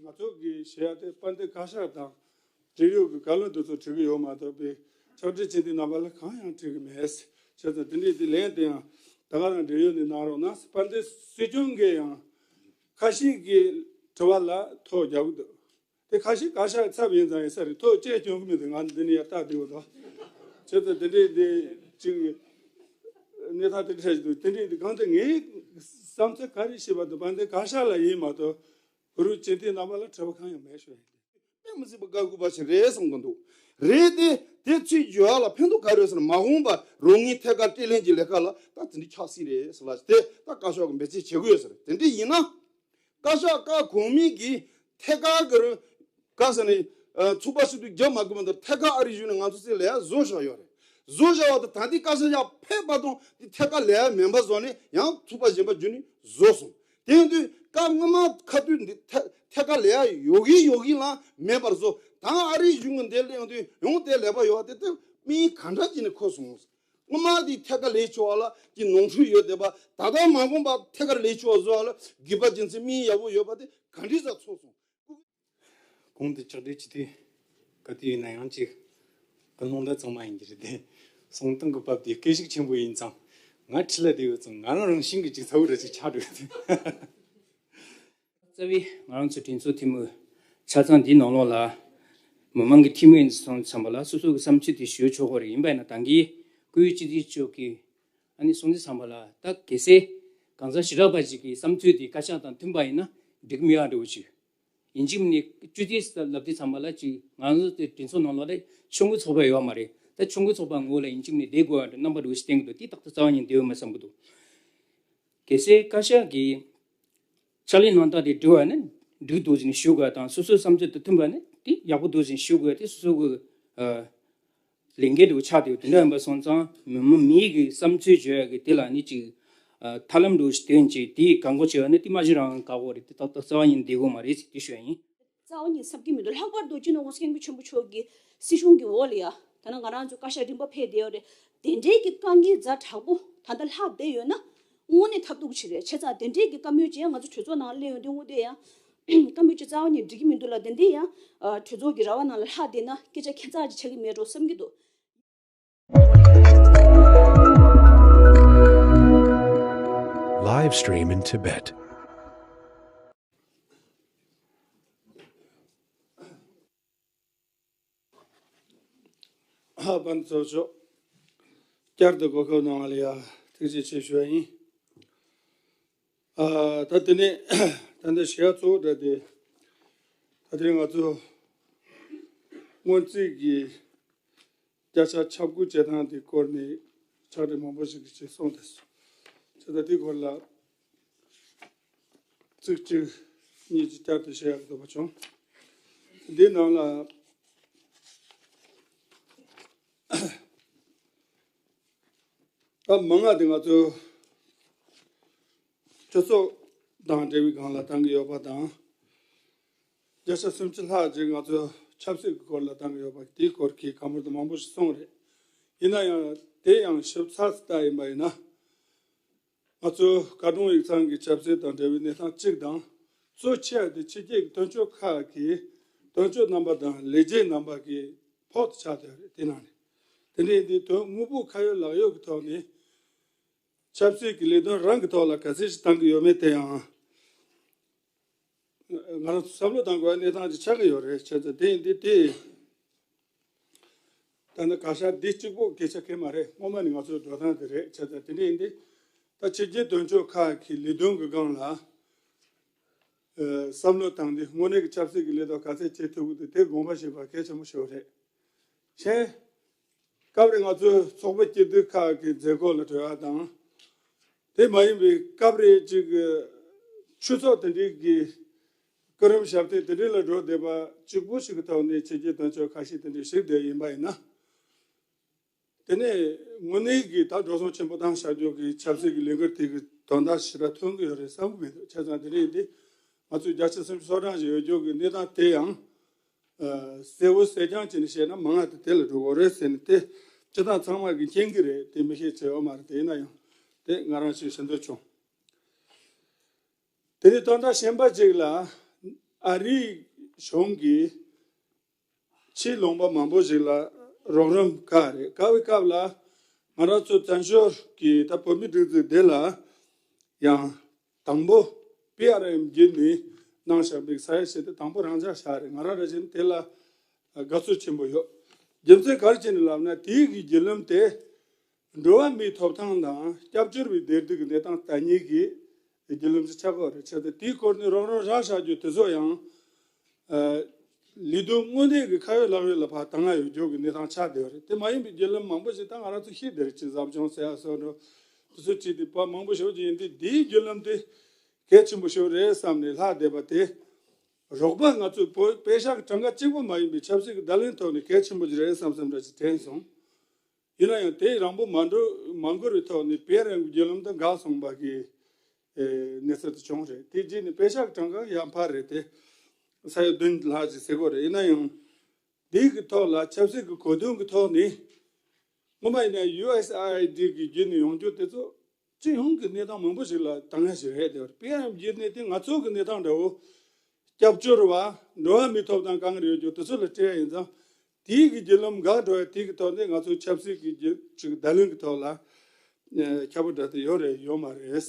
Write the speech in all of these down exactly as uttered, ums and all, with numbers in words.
ང་ཚོ་གི་བྱེད་ཡ་དེ་དཔལ་ལྡན་བཀའ་ཤག་དང་འབྲེལ་ཡོད་ཀྱི་བཀའ་བློན་དེ་ཚོ་ཁྲིད་ཀྱི་ཡོད་མ་གཏོགས་པའི་ཕྱག་སྦྲེལ་སྤྱི་འཐུས་རྣམ་པ་ལ་གང་ཡང་ཁྲིད་ཀྱི་མེད། བྱས་ཙང་དེ་འདྲའི་དེ་ལན་དེ་ཡང་ད་ག་རང་འབྲེལ་ཡོད་ནས་གནང་རོགས་གནང་། དཔལ་ལྡན་སྲིད་སྐྱོང་གིས་ཡང་ཁ་ཤས་ཀྱི་དྲི་བ་ལ་ཐོ་རྒྱག་གི་འདུག་དེ་ཁ་ཤས་བཀའ་ཤག་ཚབ་ཡིན་ཙང་ཡིན་ས་རེད། ཐོ་ཅི་སྐྱོན་གྱི་མི་འདུག་ང་འདི་ནས་ཡར་ལྟ་བསྡད་ཡོད་དོ། བྱས་ཙང་དེ་འདྲའི་དེ་ཅིག་གནས་སྟངས་དེ་འདྲ་ཞིག་འདུག་དེ་འདྲའི་དེ་གང་ལྟར་ངའི་བསམ་ཚུལ་ག་རེ་ཞིག་བར་དུ་དཔལ་ལྡན་བཀའ་ཤག་ལ་ཡིན་མ་གཏོགས་བོད་རིགས་སྤྱི་འཐུས་རྣམ་པ་ལ་དྲི་བ་གང་ཡང་མེད་ཞུ་ཡ་ཡིན། དཔེ་མི་སྲིད་པ་དགའ་དགོས་པ་ཞིག་རེད་བསམ་གྱི་འདུག་རེད་དེ། དེ་ཚུར་བརྗོད་ཡ་ལ་ཕན་ཐོགས་ག་རེ་ཡོད་ཟེར་ན། མ་འོངས་པ་རང་ངོས་ཐད་ཀར་སྤྲོད་ལེན་གྱི་ལས་ཀ་ལ་ད་དེ་འདྲ་ཆགས་སྲིད་རེད་ཟེར་ལ། དེ་ད་བཀའ་ཤག་གིས་འབད་བརྩོན་བྱེད་དགོས་ཡོད་ཟེར། དེ་འདྲ་ཡིན་ན། བཀའ་ཤག་བཀའ་གོང་མའི་གི་ཐད་ཀར་གྱི་རུ་བཀའ་ཟེར་ནས་ཚོགས་པ་ཞིག་ཏུ་རྒྱབ་མ་དགོས་པ་འདིར་ཐད་ཀར་ཨ་རིའི་གཞུང་ནས་ང་ཚོ་སྲིད་ལས་བཟོ་བཞག་ཡོད་རེད། བཟོ་བཞག་པ་དང་ད་ལྟའི་བཀའ་ཤག་ཡར་ཕེབས་པ་དང་དེ་ཐད་ཀར་ལས་མེད་པ་བཟོ་ནས་ཡང་ཚོགས་པ་གཞན་པ་བརྒྱུད་ནས་བཟོ་སོང་། དེ་ཡིན་དུས་བཀའ་སྔོན་མ་ཁ་ཐུག་འདི་ཐད་ཐད་ཀར་ལས་ཡོད་གི་ཡོད་གི་ལ་མེད་པར་བཟོ། ད་ཨ་རིའི་གཞུང་གི་འདི་ལས་ཡོང་དུས་ཡང་དེ་ལས་པ་ཡོད་པ་དེ་དེ་དམིགས་ཡུལ་ག་འདྲ་བྱས་ནས་འཁུར་སོང་། སྔོན་མ་དེ་ཐད་ཀར་ལས་ཆོག་པ་ལ་དེ་ནོར་འཁྲུལ་ཡོད་བསྡད་པ། ད་ལྟ་མ་འགོངས་པ་ཐད་ཀར་ལས་ཆོག་པ་བཟོ་བ་ལ་དགོས་པ་རྒྱུ་མཚན་དམིགས་ཡུལ་ཡག་པོ་ཡོད་པ་དེ་ག་འདྲས་ཙམ་ཚོར་སོང་། གོང་དུ་ཕྱག་སྦྲེལ་སྤྱི་འཐུས་ག་དུས་ཡིན་ན་ཡང་ཅིག་ཀུན་སློང་འདྲ་ཚང་མ་ཡིན་གྱི་རེད་དེ། གསུང་སྟངས་ཀྱི་བབ་དེ་སྐད་ཤུགས་ཆེན་པོ་ཡིན་ཙང་ང་ཁྲིད་ལ་བསྡད་ཡོད་ཙང་ང་རང་རང་བཞིན་གྱིས་ཅིག་ཚ་བོ་ར་ཅིག་ཆགས་འགྲོ་ཡོད་དེ། རྩ་བའི་ང་རང་ཚོ་གྲོས་ཚོགས་འཐུས་མི་ཆ་ཚང་འདིའི་ནང་ལོགས་ལ་མི་མང་གི་འཐུས་མི་ཡིན་སོང་ཙམ་པ་ལ་སོ་སོ་གི་བསམ་ཚུལ་དེ་ཞུ་ཆོག་གི་རེད། ཡིན་པ་ཡིན་ན་ད་གིན་སྐུ་ཡོད་སྤྱི་འཐུས་མཆོག་གིས་ཨ་ནི་གསུང་དུས་ཙམ་པ་ལ་ད་གལ་སྲིད་གང་ཟག་ཞེ་དྲག་པ་ཞིག་གི་བསམ་ཚུལ་དེ་བཀའ་ཤག་དང་མཐུན་པ་ཡིན་ན་འགྲིག་མི་ཡག་འདྲ་བོ་ཅིག་ཡིན་གཅིག་མིན་གཅིག་སྤྱི་འཐུས་ལབ་དུས་ཙམ་པ་ལ་ཅིག་ང་ཚོ་དེ་གྲོས་ཚོགས་ནང་ལོགས་ལ་ཆུང་ཀུ་ཚོགས་པ་ཡོད་མ་རེད། ད་ཆུང་ཀུ་ཚོགས་པ་ངོས་ལ་ཡིན་གཅིག་མིན་གཅིག་བསྡད་དགོས་པ་འདྲ་རྣམ་པ་འདྲ་བོ་ཞིག་བསྟན་གྱི་འདུག་དེ་ཏག་ཏག་རྩ་བ་ཉིད་བསྡད་ཡོད་མ་བསམ་གྱི་འདུག་གལ་སྲིད་བཀའ་ཤག་གིས་ཕྱག་ལས་གནང་སྟངས་དེ་འགྲིག་པ་ན་འགྲིག་འདུག་ཟེར་ནས་ཞུ་དགོས་དང་སོ་སོའི་བསམ་ཚུལ་དང་མཐུན་པ་ན་དེ་ཡག་པོ་འདུག་ཟེར་ནས་ཞུ་དགོས། དེ་སོ་སོ་གི་ལས་འགན་དུ་ཆགས་ཏེ་དེ་འདྲ་ཡིན་པ་སོང་ཙང་མི་མི་མིའི་གི་བསམ་ཚུལ་བརྗོད་ཡག་གི་དེ་ལ་ནི་ཅིག་ཐབས་ལམ་འདྲ་བོ་ཞིག་བཏོན་བྱས་དེའི་བཀག་འགོག་བྱས་པ་ནི་དེ་མ་གཞི་རང་བཀག་འགོག་རེད། དེ་ཏག་ཏག་རྩ་བ་ཉིད་བསྡད་དགོས་མ་རེད་ཟེར་དེ་ཞུ་ཡ་ཡིན། རྩ་བ་ཉིད་བསམ་གྱི་མི་འདུག་ལྷག་པར་དུ་སྤྱི་ནོར་༸གོང་ས་༸སྐྱབས་མགོན་ཆེན་པོ་མཆོག་གི་སྲིད་གཞུང་གི་འོག་ལ་ཡ་ད་ནང་ང་རང་ཚོ་བཀའ་ཤག་རིམ་པ་ཕེབས་བསྡད་ཡོད་རེད། དེ་འདྲའི་གི་དཀའ་ངལ་ཛ་དྲག་པོ་ད་ལྟ་ལྷག་བསྡད་ཡོད་ན་དངོས་གནས་ཐབས་སྡུག་ཅིག་རེད། བྱས་ཙང་དེ་འདྲའི་གི་བཀའ་མོལ་ཅིག་ཡང་ང་ཚོ་གྲོས་ཚོགས་ནང་སླེབས་ཡོང་དུས་དངོས་བདེན་ཡང་བཀའ་མོལ་ཅིག་རྩ་བ་ཉིད་འགྲིག་གི་མི་འདུག་ལ། དེ་འདྲའི་ཡང་གྲོས་ཚོགས་ཀྱི་ར་བ་ནང་ལ་ལྷག་བསྡད་ན་སྐད་ཆ་ཁྱད་མཚར་ཅིག་ཆགས་ཀྱི་མེད་འགྲོ་བསམ་གྱི་འདུག Live stream in Tibet. ཨ་པན་ཚོ་ཚོ། བསྐྱར་དུ་གོ་སྐབས་གནང་བ་ལ་ཡ་ཐུགས་རྗེ་ཆེ་ཞུ་བ་ཡིན། ཨ་ད་དེ་ནས་ད་ལྟ་ཞུ་ཡ་གཙོ་བོ་འདྲ་དེ་ད་དེ་ང་ཚོ་སྔོན་རྩིས་ཀྱི་བརྒྱ་ཆ་ཁྱབ་བསྒྲགས་བྱེད་སྟངས་དེ་སྐོར་ནས་ཕྱག་སྦྲེལ་མང་པོ་ཞིག་གིས་ཅིག་གསུངས་ཏེ་སོང་། བྱས་ཙང་དེའི་སྐོར་ལ་ཚིག་གཅིག་གཉིས་ཅིག་བསྐྱར་དུ་བཤད་ཡག་འདོད་པ་བྱུང་། འདིའི་ནང་ལ་ད་མང་ང་དེ་ང་ཚོ་སྤྱི་ཚོགས་དང་འབྲེལ་བའི་སྒང་ལ་བཏང་གི་ཡོད་པ་དང་། བརྒྱ་ཆ་སུམ་ཅུ་ལྷག་ཅིག་ང་ཚོ་ཆབ་སྲིད་ཀྱི་སྐོར་ལ་བཏང་གི་ཡོད་པ་དེའི་སྐོར་གྱི་གང་མང་དུ་མང་པོ་ཞིག་གསུངས་རེད། ཡིན་ན་ཡང་དེ་ཡང་ཞིབ་ཚགས་སུ་ལྟ་ཡིན་པ་ཡིན་ན། ང་ཚོའི་བཀའ་དྲུང་ཡིག་ཚང་གི་ཆབ་སྲིད་དང་འབྲེལ་བའི་གནས་སྟངས་གཅིག་དང་། གཙོ་ཆེ་བ་དེ་ཕྱི་རྒྱལ་གྱི་དོན་གཅོད་ཁག་གི་དོན་གཅོད་རྣམ་པ་དང་ལས་བྱེད་རྣམ་པ་གི་ཕོགས་ཆགས་བསྡད་རེད། དེ་ནང་ནས་དེ་འདྲའི་འདི་དོན་དངོས་པོ་ཁ་ཡོད་ལག་ཡོད་ཀྱི་ཐོག་ནས་ཆབ་སྲིད་ཀྱི་ལས་དོན་རང་གི་ཐོག་ལ་ག་ཚད་ཞིག་བཏང་གི་ཡོད་མེད་དེ་ཡང་ང་རང་ཚོ་བསམ་བློ་བཏང་དགོས་པའི་གནས་སྟངས་ཅིག་ཆགས་ཀྱི་ཡོད་རེད། བྱས་ཙང་དེ་ཡིན་དུས་དེ། ད་ནི་བཀའ་ཤག་འདི་གཅིག་པོ་སྐད་ཆ་གང་མ་རེད། སྔོན་མ་ནས་ང་ཚོའི་འགྲོ་སྟངས་དེ་རེད། བྱས་ཙང་དེ་འདྲ་ཡིན་དུས་ད་ཕྱི་རྒྱལ་དོན་གཅོད་ཁག་གི་ལས་དོན་གྱི་སྒང་ལ་ཨ་བསམ་བློ་བཏང་སྟེ་དངོས་གནས་ཀྱི་ཆབ་སྲིད་ཀྱི་ལས་དོན་ག་ཚད་བྱེད་ཐུབ་ཀྱི་འདུག་དེ་དགོངས་པ་བཞེས་པ་གལ་ཆེན་པོ་ཞིག་རེད། གཞན་སྐབས་རེ་ང་ཚོའི་ཚོགས་པ་སྐྱིད་སྡུག་ཁག་གི་མཛད་སྒོ་ལ་འགྲོ་ཡ་དང་། དེ་མ་ཡིན་པའི་སྐབས་རེ་ཅིག་ཆོས་ཚོགས་དེ་འདྲའི་གི་སྐུ་རིམ་ཞབས་བརྟན་དེ་འདྲ་ལ་འགྲོ་བསྡད་པ་གཅིག་པུ་ཞིག་གི་ཐོག་ནས་ཕྱི་རྒྱལ་དོན་གཅོད་ཁ་ཤས་དེ་འདྲ་ཞིག་བསྡད་ཡིན་པ་ཡིན་ན། དེ་ནས་དངོས་གནས་ཀྱི་ད་འགྲོ་སོང་ཆེན་པོ་བཏང་བཞག་རྒྱུ་གི་ཆབ་སྲིད་ཀྱི་ལས་འགུལ་དེ་གི་དོན་དག་ཞེ་དྲག་ཐོན་གྱི་ཡོད་རེད་བསམ་གྱི་མི་འདུག་བྱས་ཙང་དེ་རིང་འདི་ང་ཚོས་བརྒྱ་ཆ་སུམ་ཅུ་སོ་གྲངས་ཤིག་ཡོད་རྒྱུ་གི་གནས་སྟངས་དེ་ཡང་། ཨ་གསལ་བོ་གསལ་རྐྱང་བྱས་ནས་བཤད་ན་མང་ང་དེ་དེ་ལ་འགྲོ་དགོས་རེད་ཟེར་ནས་དེ་སྤྱི་བཏང་ཚང་མ་གིས་མཁྱེན་གྱི་རེད། དེ་མི་ཤེས་ཚོད་ཡོད་མ་རེད། དེ་ཡིན་ན་ཡང་དེ་ང་རང་ཞིག་ཞུ་འདོད་བྱུང་། དེ་ནས་དོན་དག་གཞན་པ་ཅིག་ལ། ཨ་རིའི་གཞུང་གིས་ཕྱིའི་ལུང་པ་མང་པོ་ཞིག་ལ་རོགས་རམ་བཀག་རེད། བཀག་པའི་སྐབས་ལ་ང་རང་ཚོ་བཙན་བྱོལ་གྱི་ད་བོད་མི་སྒྲིག་འཛུགས་དེ་ལ་ཡང་དང་པོ་པི་ཨར་ཨེམ་བརྒྱུད་ནས་གནང་བཞག་པའི་ས་ཡ་ཞིག་དེ་དང་པོ་རང་འཇགས་བཞག་རེད། ང་རང་རེ་བཞིན་དེ་ལ་དགའ་ཚོར་ཆེན་པོ་ཡོད། རྒྱུ་མཚན་ག་རེ་བྱས་ནས་ལབ་ན། དེའི་གི་བརྒྱུད་ལམ་དེ་འགྲོ་བ་མིའི་ཐོབ་ཐང་དང་སྐྱབས་བཅོལ་བའི་བདེ་སྡུག་གི་གནས་སྟངས་དང་གཉིས་ཀྱི་བརྒྱུད་ལམ་ཞིག་ཆགས་ཀྱི་ཡོད་རེད། བྱས་ཙང་དེའི་སྐོར་ནས་རོགས་རམ་རག་བཞག་རྒྱུ་དེ་ཚོ་ཡང་ཨ་ལས་དོན་དངོས་གནས་ཀྱི་ཁ་ཡོད་ལག་ཡོད་ལ་ཕར་དང་ང་ཡོད་རྒྱུ་གི་གནས་སྟངས་ཆགས་བསྡད་ཡོད་རེད། དེ་མ་ཡིན་པའི་བརྒྱུད་ལམ་མང་པོ་ཞིག་ད་ང་རང་ཚོ་ཤེས་བསྡད་རེད། ཅིག་ཟབ་སྦྱོང་ཟེར་ཡ་སོགས་འགྲོ་དེ་ཚོ་བྲིས་ཏེ་པར་མང་པོ་ཞིག་ཡིན་དུས། དེའི་བརྒྱུད་ལམ་དེ་གལ་ཆེན་པོ་ཞིག་རེད་བསམ་ནས་ལྷག་བསྡད་པ་དེ། རོགས་པ་ང་ཚོའི་བོད་པེ་ཤག་གྲངས་ཀ་གཅིག་པོ་མ་ཡིན་པའི་ཆབ་སྲིད་ཀྱི་བརྡ་ལན་ཐོག་ནས་གལ་ཆེན་པོ་ཞིག་རེད་བསམ་བསམ་འདྲ་ཞིག་དྲན་སོང་། ཡིན་ན་ཡང་དེ་རང་པོ་མ་འགྲོ་མ་འགོར་བའི་ཐོག་ནས་པེ་ཨར་ཨེམ་གྱི་བརྒྱུད་ལམ་དེ་འགག་སོང་བ་གི་ཨེ་གནས་ཚུལ་དེ་བྱུང་རེད། དེ་རྗེས་ནས་པེ་ཤག་གྲངས་ཀ་ཡར་འཕར་རེད་དེ། ས་ཡ་བདུན་ལྷག་ཅིག་ཟེར་གྱི་ཡོད་རེད། ཡིན་ན་ཡང་དེའི་གི་ཐོག་ལ་ཆབ་སྲིད་ཀྱི་གོ་དོན་གྱི་ཐོག་ནས་སྔོན་མ་ཡིན་ན་ཡུ་ཨེས་ཨེ་ཨའི་ཌི་གི་བརྒྱུད་ནས་ཡོང་རྒྱུ་དེ་ཚོ་སྤྱི་ཡོངས་ཀྱི་གནས་སྟངས་མང་པོ་ཞིག་ལ་དང་ལེན་ཞིག་རེད་དེ། པེ་ཨར་ཨེམ་བརྒྱུད་ནས་དེ་ང་ཚོ་གི་གནས་སྟངས་འདྲ་བོ། སྐྱབས་བཅོལ་བ། འགྲོ་བ་མིའི་ཐོབ་ཐང་དཀའ་ངལ་ཡོད་རྒྱུ་དེ་ཚོ་ལ་སྤྲད་ཡ་ཡིན་ཙང་། དེའི་གི་བརྒྱུད་ལམ་འགག་འགྲོ་ཡ་དེའི་གི་ཐོག་ནས་ང་ཚོའི་ཆབ་སྲིད་ཀྱི་རྒྱུ་ཅིག་བརྡ་ལན་གི་ཐོག་ལ་ཨེ་ཁྱབ་པ་འདྲ་དེ་ཡོད་རེད་ཡོད་མ་རེད།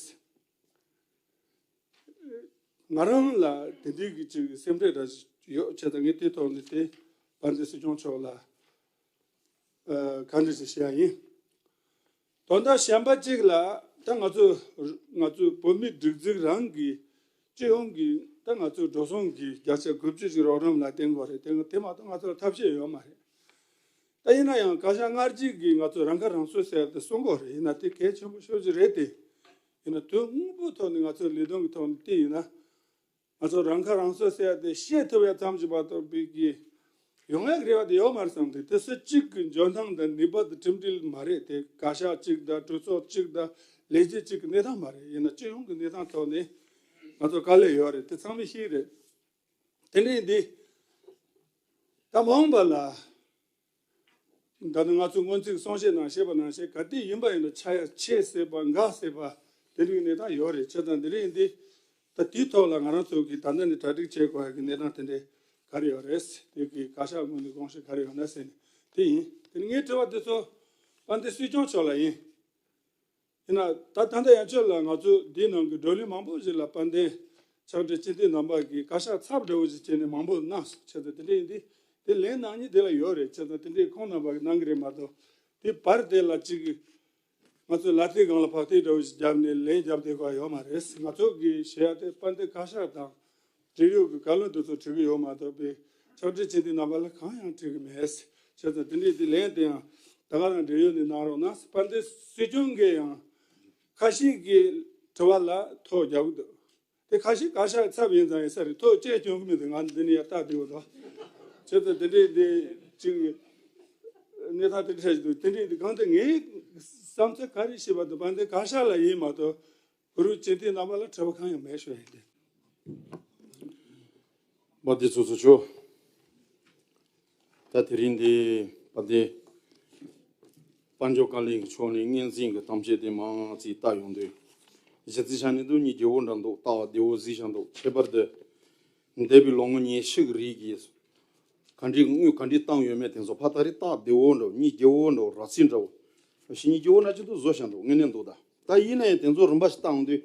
ང་རང་ལ་དེ་འདྲའི་གི་ཅིག་སེམས་ཁྲལ་འདྲ་ཞིག་ཡོད་བྱས་ཙང་ངས་དེའི་ཐོག་ནས་དེ་དཔལ་ལྡན་སྲིད་སྐྱོང་མཆོག་ལ་ཨ་བཀའ་འདྲི་ཞིག་ཞུ་ཡ་ཡིན། དོན་དག་གཞན་པ་གཅིག་ལ། ད་ང་ཚོ་ང་ཚོའི་བོད་མིའི་སྒྲིག་འཛུགས་རང་གི་སྤྱི་ཡོངས་ཀྱི་ད་ང་ཚོའི་འགྲོ་སོང་གི་བརྒྱ་ཆ་དགུ་བཅུ་ཞིག་རོགས་རམ་ལ་བརྟེན་དགོས་རེད། དེ་དེ་མ་གཏོགས་ང་ཚོ་ལ་ཐབས་ཤེས་ཡོད་མ་རེད། ད་ཡིན་ན་ཡང་བཀའ་ཤག་སྔར་གྱི་གི་ང་ཚོ་རང་ཁ་རང་གསོ་ཟེར་ཏེ་གསུང་གི་ཡོད་རེད། ཡིན་ན་དེ་གལ་ཆེན་པོ་ཤོས་ཅིག་རེད་དེ། ཡིན་ན་དོན་དངོས་པོའི་ཐོག་ནས་ང་ཚོ་ལས་དོན་གྱི་ཐོག་ནས་བལྟས་ཡིན་ན། ང་ཚོ་རང་ཁ་རང་གསོ་ཟེར་ཏེ་བཤད་ཐུབ་ཡ་ཙམ་ཞིག་མ་གཏོགས་པའི་གི་ཡོང་ཡག་རེ་བ་དེ་ཡོད་མ་རེད་བསམ་སྟེ། དེ་སུ་གཅིག་གི་འཇོན་ཐང་དང་ནུས་པ་དང་གྲུབ་འབྲས་མ་རེད་དེ། བཀའ་ཤག་གཅིག་དང་གྲོས་ཚོགས་གཅིག་དང་ལས་བྱེད་གཅིག་གི་གནས་སྟངས་མ་རེད། ཡིན་ན་སྤྱི་ཡོངས་ཀྱི་གནས་སྟངས་ཐོག་ནས་ང་ཚོ་དཀའ་ལས་ཡོད་རེད། དེ་ཚང་མས་ཤེས་རེད། དེ་འདྲ་ཡིན་དུས། ད་མ་འོངས་པ་ལ་ད་ནི་ང་ཚོ་སྔོན་ཚིག་གསུང་བཤད་ནང་བཤད་པ་ནང་བཞིན་ག་དུས་ཡིན་པ་ཡིན་ན་ཆག་ཡ་ཆེ་སྲིད་པ་འགག་སྲིད་པ་དེ་འདྲའི་གནས་སྟངས་ཡོད་རེད། བྱས་ཙང་དེ་འདྲ་ཡིན་དུས། ད་དེའི་ཐོག་ལ་ང་རང་ཚོ་གིས་ད་ལྟ་ནས་གྲ་སྒྲིག་བྱེད་དགོས་ཡ་གི་གནས་སྟངས་དེ་འདྲ་ག་རེ་ཡོད་རེད། དེ་གི་བཀའ་ཤག་ངོས་ནས་དགོངས་བཞེས་ག་རེ་ཡོད་ན་ཟེར་ནས་དེ་ཡིན། དེ་ནས་ངའི་དྲི་བ་དེ་ཚོ་དཔལ་ལྡན་སྲིད་སྐྱོང་མཆོག་ལ་ཡིན། ཡིན་ན་ད་ད་ལྟ་ཡན་ཆོད་ལ་ང་ཚོ་འདིའི་ནང་གི་བགྲོ་གླེང་མང་པོ་ཞིག་ལ་དཔལ་ལྡན་ཕྱག་སྦྲེལ་སྤྱི་འཐུས་རྣམ་པ་གིས་བཀའ་ཤག་ཚབ་འདྲ་བོ་ཞིག་བྱས་ནས་མང་པོ་གནང་སོང་། བྱས་ཙང་དེ་འདྲ་ཡིན་དུས་དེ་ལན་གནང་མཁན་དེ་ལ་ཡོད་རེད། བྱས་ཙང་དེ་འདྲའི་ཁོང་རྣམ་པ་གིས་གནང་གི་རེད་མ་གཏོགས། དེ་བར་དེ་ལ་ཅིག་ང་ཚོས་ལག་མཐིལ་སྒང་ལ་ཕག་མཐིལ་འདྲ་བོ་ཞིག་བརྒྱབ་ནས་ལན་བརྒྱབ་བསྡད་དགོས་ཡོད་མ་རེད། ང་ཚོ་གིས་ཞུ་ཡ་དེ་དཔལ་ལྡན་བཀའ་ཤག་དང་འབྲེལ་ཡོད་ཀྱི་བཀའ་བློན་དེ་ཚོ་དྲི་གི་ཡོད་མ་གཏོགས་པའི་ཕྱག་སྦྲེལ་སྤྱི་འཐུས་རྣམ་པ་ལ་གང་ཡང་དྲི་གི་མེད། བྱས་ཙང་དེ་འདྲའི་དེ་ལན་དེ་ཡང་ད་ག་རང་འབྲེལ་ཡོད་ནས་གནང་རོགས་གནང་། དཔལ་ལྡན་སྲིད་སྐྱོང་གིས་ཡང་ཁ་ཤས་ཀྱི་དྲི་བ་ལ་ཐོ་རྒྱག་གི་འདུག་དེ་ཁ་ཤས་བཀའ་ཤག་ཚབ་ཡིན་ཙང་ཡིན་ས་རེད། ཐོ་ཅི་སྐྱོན་གི་མེད་དེ། ང་འདི་ནས་ཡར་ལྟ་བསྡད་ཡོད་དོ། བྱས་ཙང་དེ་འདྲའི་དེ་ཅིག་གནས་སྟངས་དེ་འདྲ་ཞིག་འདུག་དེ་འདྲའི་དེ་གང་ལྟར་ངའི་བསམ་ཚུལ་ག་རེ་ཞེས་པ་དེ་དཔལ་ལྡན་བཀའ་ཤག་ལ་ཡིན་མ་གཏོགས་བོད་རིགས་སྤྱི་འཐུས་རྣམ་པ་ལ་དྲི་བ་གང་ཡང་མེད་ཞུ་ཡ་ཡིན་ཏེ། དཔལ་ལྡན་ཚོགས་གཙོ་མཆོག་ད་དེ་རིང་འདི་དཔལ་ལྡན་དཔལ་འབྱོར་བཀའ་བློན་མཆོག་ནས་སྙན་འཛིན་གྱི་གཏམ་བཤད་དེ་མང་ཙིག་བལྟ་ཡོང་དུས། གཞི་རྩའི་ཆ་ནས་འདུག་གཉིད་རྒྱལ་བོ་འདྲ་འདུག་ལྟ་བ་བདེ་བོ་གཟིགས་བཞག་འདུག་ཁྱད་པར་དུ་འདས་པའི་ལོ་ངོ་ཉི་ཤུ་གི་རིང་གི་ག་འདྲའི་དངུལ་ག་འདྲའི་བཏང་ཡོད་མེད་དེ་ཚོ་ཕར་ད་རེས་སྟབས་བདེ་བོ་འདྲ་བོ། གཉིད་རྒྱལ་བོ་འདྲ་བོ། ར་ཚིག་འདྲ་བོ། ཞེ་གཉིད་རྒྱལ་བོ་འདྲ་ཅིག་འདུག་བཟོ་བཞག་འདུག་དངོས་གནས་འདུག་ད་ད་ཡིན་ན་ཡང་དེ་ཚོ་རིམ་པ་ཞིག་བཏང་དུས་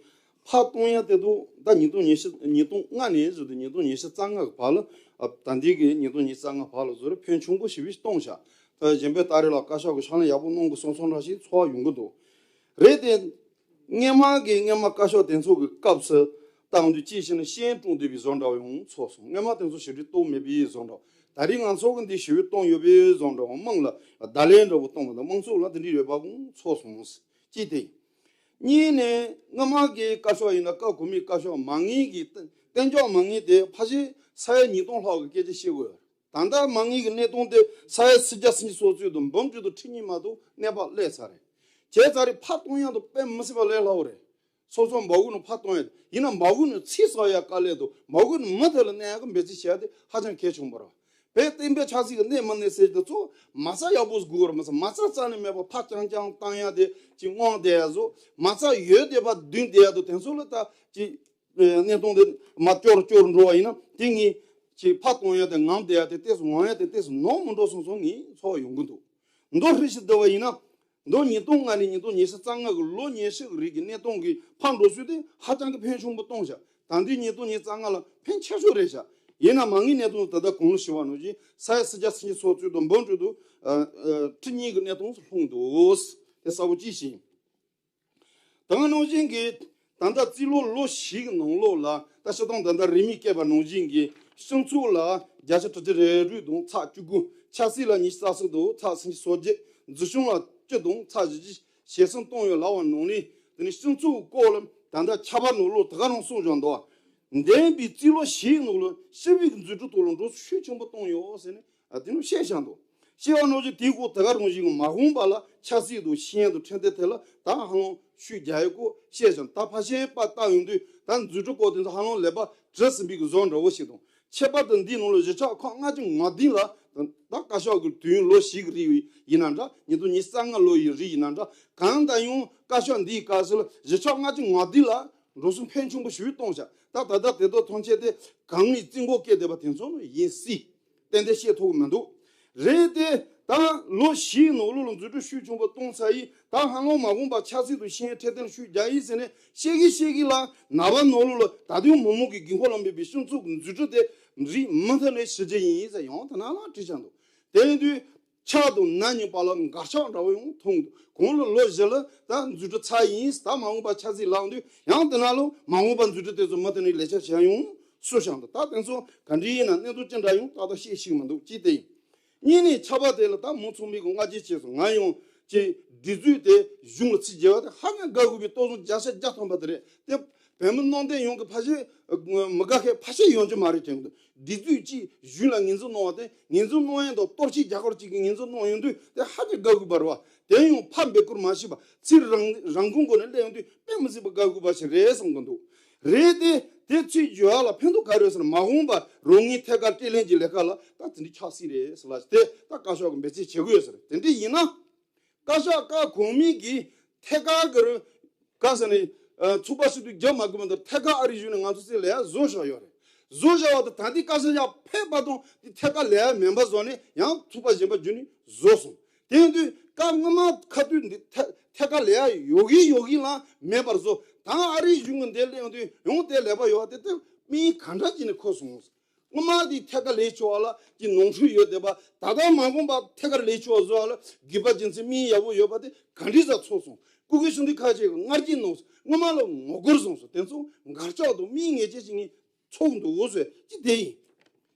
ཕར་གཏོང་ཡ་དེ་འདུག་ད་ཉིས་སྟོང་ཉི་ཤུ་ཉིས་སྟོང་ལྔ་ནས་བཟུང་སྟེ་ཉིས་སྟོང་ཉི་ཤུ་རྩ་ལྔ་གི་བར་ལ། ཨ་ད་ལྟའི་གི་ཉིས་སྟོང་ཉི་ཤུ་རྩ་ལྔ་བར་ལ་བཟོ་རེ་ཕོན་ཆུང་པོ་ཞིག་བཏང་བཞག་ད་གཞན་པའི་ད་རེས་ལ་བཀའ་ཤག་གི་ཕྱག་ལས་ཡག་པོ་གནང་དགོས་བསམ་བསམ་འདྲ་ཞིག་ཚོར་བ་ཡོང་གི་འདུག་རེད་དེ། སྔས་མ་གི་སྔས་མ་བཀའ་ཤག་དེ་ཚོ་གི་སྐབས་སུ་བཏང་དུས་ཅིའི་ཕྱིར་ན་ཤེས་ཡོན་དཀྲུགས་བསྡད་པའི་བཟོ་འདྲ་ཡང་ཚོར་སོང་། སྔས་མ་དེ་ཚོ་ཞེ་དྲག་རྟོགས་མེད་པའི་བཟོ་འདྲ། ད་རེས་ང་ཚོ་གི་འདི་ཞེ་པོ་གཏོང་ཡོད་པའི་བཟོ་འདྲ་དམངས་ལ་བརྡ་ལན་འདྲ་བོ་གཏོང་བ་དང་དམངས་གཙོ་ལ་དེ་འདྲ་ཡོད་པ་ཡང་ཚོར་སོང་། གཅིག་དེ། གཉིས་ནས་སྔ་མ་གི་བཀའ་ཤག་ཡིན་ན་སྐབས་གོང་མའི་བཀའ་ཤག་མ་དངུལ་གྱི་གཏན་འཇགས་མ་དངུལ་དེ་ཕལ་ཆེར་ས་ཡ་ཉིས་སྟོང་ལྷག་གི་སྐད་ཆ་བཤད་དགོས། ད་ལྟ་མ་དངུལ་གྱི་གནས་སྟངས་དེ་ས་ཡ་སུམ་བརྒྱ་སུམ་ཅུ་སོ་གཅིག་དང་འབུམ་གཅིག་དང་ཁྲི་གཉིས་མ་གཏོགས་གནས་པ་སླེབས་ཚར་རེད། བྱས་ཙང་རེད་ཕར་གཏོང་ཡག་དེ་དཔེ་མི་སྲིད་པ་ལས་སླ་བོ་རེད། སོ་སོ་འབའ་གུ་ནས་ཕར་གཏོང་ཡག་ཡིན་ན་འབའ་གུ་ནས་ཚིག་གསོག་ཡག་དཀའ་ལས་དང་འབའ་གུ་ནས་མུ་མཐུད་ལ་གནས་ཡག་གི་འབད་བརྩོན་བྱེད་ཡག་དེ་ཧ་ཅང་གལ་ཆེན་པོ་རེད། བོད་བསྟན་པའི་ཆབ་སྲིད་ཀྱི་གནས་མི་གནས་ཟེར་དེ་ཚོ་མ་རྩ་ཡག་པོ་དགོས་རེད། མ་རྩ་མ་རྩ་རྩ་ནས་མེད་པ་ཕར་རྐྱང་རྐྱང་བཏང་ཡག་དེ་ཅིག་དབང་བསྡད་ཡག་བཟོ། མ་རྩ་ཡོད་བསྡད་པ་བདུན་བསྡད་ཡག་དང་དེ་ཚོ་ལ་ད་ཅིག་གནས་སྟངས་དེ་མར་སྐྱོ་རུ་སྐྱོ་རུ་འགྲོ་བ་ཡིན་ན། དེ་ངས་ཅིག་ཕར་གཏོང་ཡ་དེ་ངམ་བསྡད་ཡ་དེ་ཏོག་ཙམ་ངང་ཡ་དེ་ཏོག་ཙམ་ནོར་མི་འགྲོ་སོང་སོང་ངས་ཚོར་བ་ཡོང་གི་འདུག། མདོ་ཧྲིལ་ཞིག་བསྡུ་བ་ཡིན་ན། མདོ་ཉིས་སྟོང་ལྔ་ནས་ཉིས་སྟོང་ཉི་ཤུ་རྩ་ལྔ་གི་ལོ་ཉི་ཤུ་གི་རིང་གི་གནས་སྟངས་ཀྱི་ཕར་འགྲོ་ཚུལ་དེ་ཧ་ཅང་གི་ཕན་ཆེན་པོ་གཏོང་བཞག། ད་ལྟའི་ཉིས་སྟོང་ཉི་ཤུ་རྩ་ལྔ་ལ་ཕན་ཆེ་ཤོས་རེད་བཞག། ཡིན་ན་མ་དངུལ་གནས་སྟངས་ད་ལྟ་གོང་ལ་ཞུས་པ་ནང་བཞིན་ས་ཡ་སུམ་བརྒྱ་སུམ་ཅུ་སོ་བཅུ་དང་འབུམ་དྲུག་དང་ཁྲི་གཉིས་ཀྱི་གནས་སྟངས་སུ་ལྷུང་འདུག། དེ་གསལ་པོ་ཅིག་ཤེས། ད་ག་ནང་བཞིན་གྱི་ད་ལྟ་རྩིས་ལོ་ལོ་བཞི་གི་ནང་ལོགས་ལ། ད་སྤྱིར་བཏང་ད་ལྟ་རིན་མེད་བཀལ་བ་ནང་བཞིན་གྱི་སྤྱི་ཚོགས་ལ་བརྒྱ་ཆ་དྲུག་ཅུ་རེ་དྲུག་དང་ཚེག་བཅུ་དགུ། ཆབ་སྲིད་ལ་ཉི་ཤུ་རྩ་གསུམ་དང་ཚེག་སུམ་ཅུ་སོ་བརྒྱད། འཛིན་སྐྱོང་ལ་བཅུ་དང་ཚེག་བཞི་བཅུ་ཞེ་གསུམ་བཏང་ཡོད་ལབ་པ་ནང་ནས། དེ་ནི་སྤྱི་ཚོགས་སྐོར་ལ་ད་ལྟ་ཁྱབ་པ་ནང་ལོགས་ད་ག་རང་གསུངས་བཞག་འདུག། འདས་པའི་རྩིས་ལོ་བཞིའི་ནང་ལ་སྤྱི་པའི་འཛུགས་སྐྲུན་ཐོག་ལ་འགྲོ་སོང་ཤུགས་ཆེན་པོ་བཏང་ཡོད་ཟེར་ནས། ཨ། དེ་ནི་བཤད་བཞག་འདུག། བཤད་པ་ནང་བཞིན་དེའི་སྐོར་ད་ག་རང་བཞིན་གྱི་མ་འོངས་པ་ལ་ཆབ་སྲིད་དང་ཤེས་ཡོན་དང་ཁྲིམས་དེ་ཐད་ལ་ད་ཧ་ལམ་ཤུགས་རྒྱག་ཡས་སྐོར་བཤད་བཞག། ད་ཕལ་ཆེར་པ་ལྟ་ཡོང་དུས་ད་འཛུགས་སྐྲུན་སྐོར་དེ་ཚོ་ཧ་ལམ་ལས་པ་གྲུབ་ཟིན་པའི་གི་བཟོ་འདྲ་བོ་ཞིག་དང་། ཁྱད་པར་དུ་འདིའི་ནང་ལ་གཞིས་ཆགས་ཁག་ལྔ་བཅུ་ང་བདུན་ལ་ད་བཀའ་ཤག་གི་དུས་ཡུན་ལོ་བཞི་གི་རིང་ཡིན་ན་འདྲ། ཉིས་སྟོང་ཉི་ཤུ་རྩ་ལྔ་ལོ་ཡི་རིང་ཡིན་ན་འདྲ། གང་ལྟར་ཡང་བཀའ་ཤག་འདིའི་སྐབས་སུ་ལ་གཞིས་ཆགས་ལྔ་བཅུ་ང་བདུན་ལ་འགྲོ་སོང་ཕན་ཆེན་པོ་ཞིག་གཏོང་བཞག། ད་ད་ལྟ་དེ་དག་ཐམས་ཅད་དེ་གང་ནས་རྩིས་འགོ་བཀལ་བསྡད་པ་དེ་ཚོ་ནི་ཡིན་སྲིད། ཏན་ཏན་བཤད་ཐུབ་ཀྱི་མི་འདུག། རེད་དེ། ད་ལོ་བཞིའི་ནང་ལོགས་ལ་འཛུགས་སྐྲུན་ཤུགས་ཆེན་པོ་གཏོང་ཚར་ཡིན། ད་ཧ་ལམ་མ་འོངས་པ་ཆབ་སྲིད་དང་ཤེས་ཡོན་འཕྲོད་བསྟེན་ལ་ཤུགས་རྒྱག་ཡིན་ཟེར་ནས་བཤད་གི་བཤད་གི་ལ། ནངས་པ་ནང་ལོགས་ལ་ད་དུང་མི་མང་གི་དགོས་མཁོ་ལ་དམིགས་པའི་སྤྱི་ཚོགས་ཀྱི་འཛུགས་སྐྲུན་དེ་རིགས་མུ་མཐུད་ནས་ཞི་རྒྱུ་ཡིན་ཟེར་ཡང་དེ་ནང་ལ་བྲིས་བཞག་འདུག། དེ་ཡིན་དུས། ཆགས་དང་ན་ནིང་བར་ལ་འགར་ཆགས་འདྲ་བོ་ཡང་མཐོང་འདུག། གོང་ལ་ལོ་བཞི་ལ་ད་འཛུགས་སྐྲུན་ཚར་ཡིན། ད་མ་འོངས་པ་ཆབ་སྲིད་ལངས་དུས་ཡང་དེ་ནང་ལ་མ་འོངས་པ་འཛུགས་སྐྲུན་དེ་ཚོ་མུ་མཐུད་ནས་ལས་ཀ་བྱས་ཡོང་སུ་བྱང་དུ། ད་དེ་ཚོ་ག་འདྲ་ཡིན་ན་གནས་ཚུལ་ཅི་འདྲ་ཡོང་ཏག་ཏག་ཤེས་ཤིག་མི་འདུག། ཅི་སྟེ་ཡིན། གཉིས་ནས་ཆབ་པ་དེ་ལ་ད་མང་ཚོགས་མི་གི་ང་རྒྱལ་བྱས་སོང་། ང་ཡང་ཅིག་སྒྲིག་འཛུགས་དེ་གཞུང་ལ་ཚིག་རྒྱལ་བ་དེ་ཧ་ཅང་དགའ་དགོས་པའི་ལྟོ་ཟོང་བརྒྱ་ཆ་བརྒྱ་ཐམ་པ་དེ་རེད་དེ། བོད་མི་ནང་བསྟན་ཡོངས་ཀྱི་ཕལ་ཆེར་མི་དགའ་མཁན་ཕལ་ཆེར་ཡོང་རྒྱུ་མ་རེད་དྲན་གི་འདུག། སྒྲིག་འཛུགས་ཀྱིས་གཞུང་ལ་ངོས་འཛིན་གནང་བ་དེ། ངོས་འཛིན་གནང་ཡས་དང་གཏོར་བཤིག་རྒྱག་སྐོར་གཅིག་གི་ངོས་འཛིན་གནང་ཡོང་དུས་དེ་ཧ་ཅང་དགའ་དགོས་པ་རེད་བ། དེ་ཡང་ཕར་འབད་བསྐུལ་མ་བྱས་པ་ཚིག་རང་རང་ཁོངས་སྒོ་ནས་སླེབས་ཡོང་དུས་དཔེ་མི་སྲིད་པ་དགའ་དགོས་པ་ཞིག་རེད་བསམ་གི་འདུག། རེད་དེ། དེ་ཚིག་བརྗོད་ཡ་ལ་ཕན་ཐོགས་ག་རེ་ཡོད་ཟེར་ན། མ་འོངས་པ་རང་ངོས་ཐད་ཀར་སྤྲོད་ལེན་གྱི་ལས་ཀ་ལ་ད་དེ་འདྲའི་ཆགས་སྲིད་རེད་ཟེར་ལ། དེ་ད་བཀའ་ཤག་གིས་འབད་བརྩོན་བྱེད་དགོས་ཡོད་ཟེར། དེ་འདྲ་ཡིན་ན། བཀའ་ཤག་བཀའ་གོང་མའི་གི་ཐད་ཀར་གི་རུ་བཀའ་ཟེར་ནས། ཨ། ཚོགས་པ་ཞིག་ཏུ་རྒྱབ་མ་དགོས་མ་གཏོགས་ཐད་ཀར་ཨ་རིའི་གཞུང་ནས་ང་ཚོ་ཚོའི་ལས་ཡ་བཟོ་བཞག་ཡོད་རེད། བཟོ་བཞག་པ་དང་ད་ལྟའི་བཀའ་ཤག་ཡར་ཕེབས་པ་དང་དེ་ཐད་ཀར་ལས་ཡ་མེད་པ་བཟོ་ནས་ཡང་ཚོགས་པ་གཞན་པ་བརྒྱུད་ནས་བཟོ་སོང་། དེ་ཡིན་དུས་བཀའ་སྔ་མ་ཁ་ཐུག་འདི་ཐད་ཐད་ཀར་ལས་ཡ་ཡོད་གི་ཡོད་གི་ལ་མེད་པར་བཟོ། ད་ཨ་རིའི་གཞུང་གི་འདིར་སླེབས་དུས་ཡང་དེ་ལས་པ་ཡོད་པ་དེ་དེ་མིང་ག་འདྲ་བྱས་ནས་འཁོད་སོང་། སྔོན་མ་དེ་ཐད་ཀར་ལས་ཆོག་པ་ལ་ཀྱི་ནོར་འཁྲུལ་ཡོད་བསྡད་པ། ད་ལྟ་མ་འོངས་པ་ཐད་ཀར་ལས་ཆོག་པ་བཟོ་བ་ལ་དགོས་པ་རྒྱུ་མཚན་མིང་ཡག་པོ་ཡོད་པ་དེ་ག་འདྲ་ཟ་ཚོགས་སོང་། སྐུ་སྒེར་ཞུ་འདི་ཁ་ཆེ་གི་སྔར་གྱི་ནོར་སྔོན་མ་ལ་ངོ་རྒོལ་སོང་སོང་། དེ་ཚོ་འགར་ལྕག་དང་མིང་ངེས་ཅན་ཞིག་ངས་ཚོགས་འདུག་འོ་ཟེར་ཅི་དེ་ཡིན།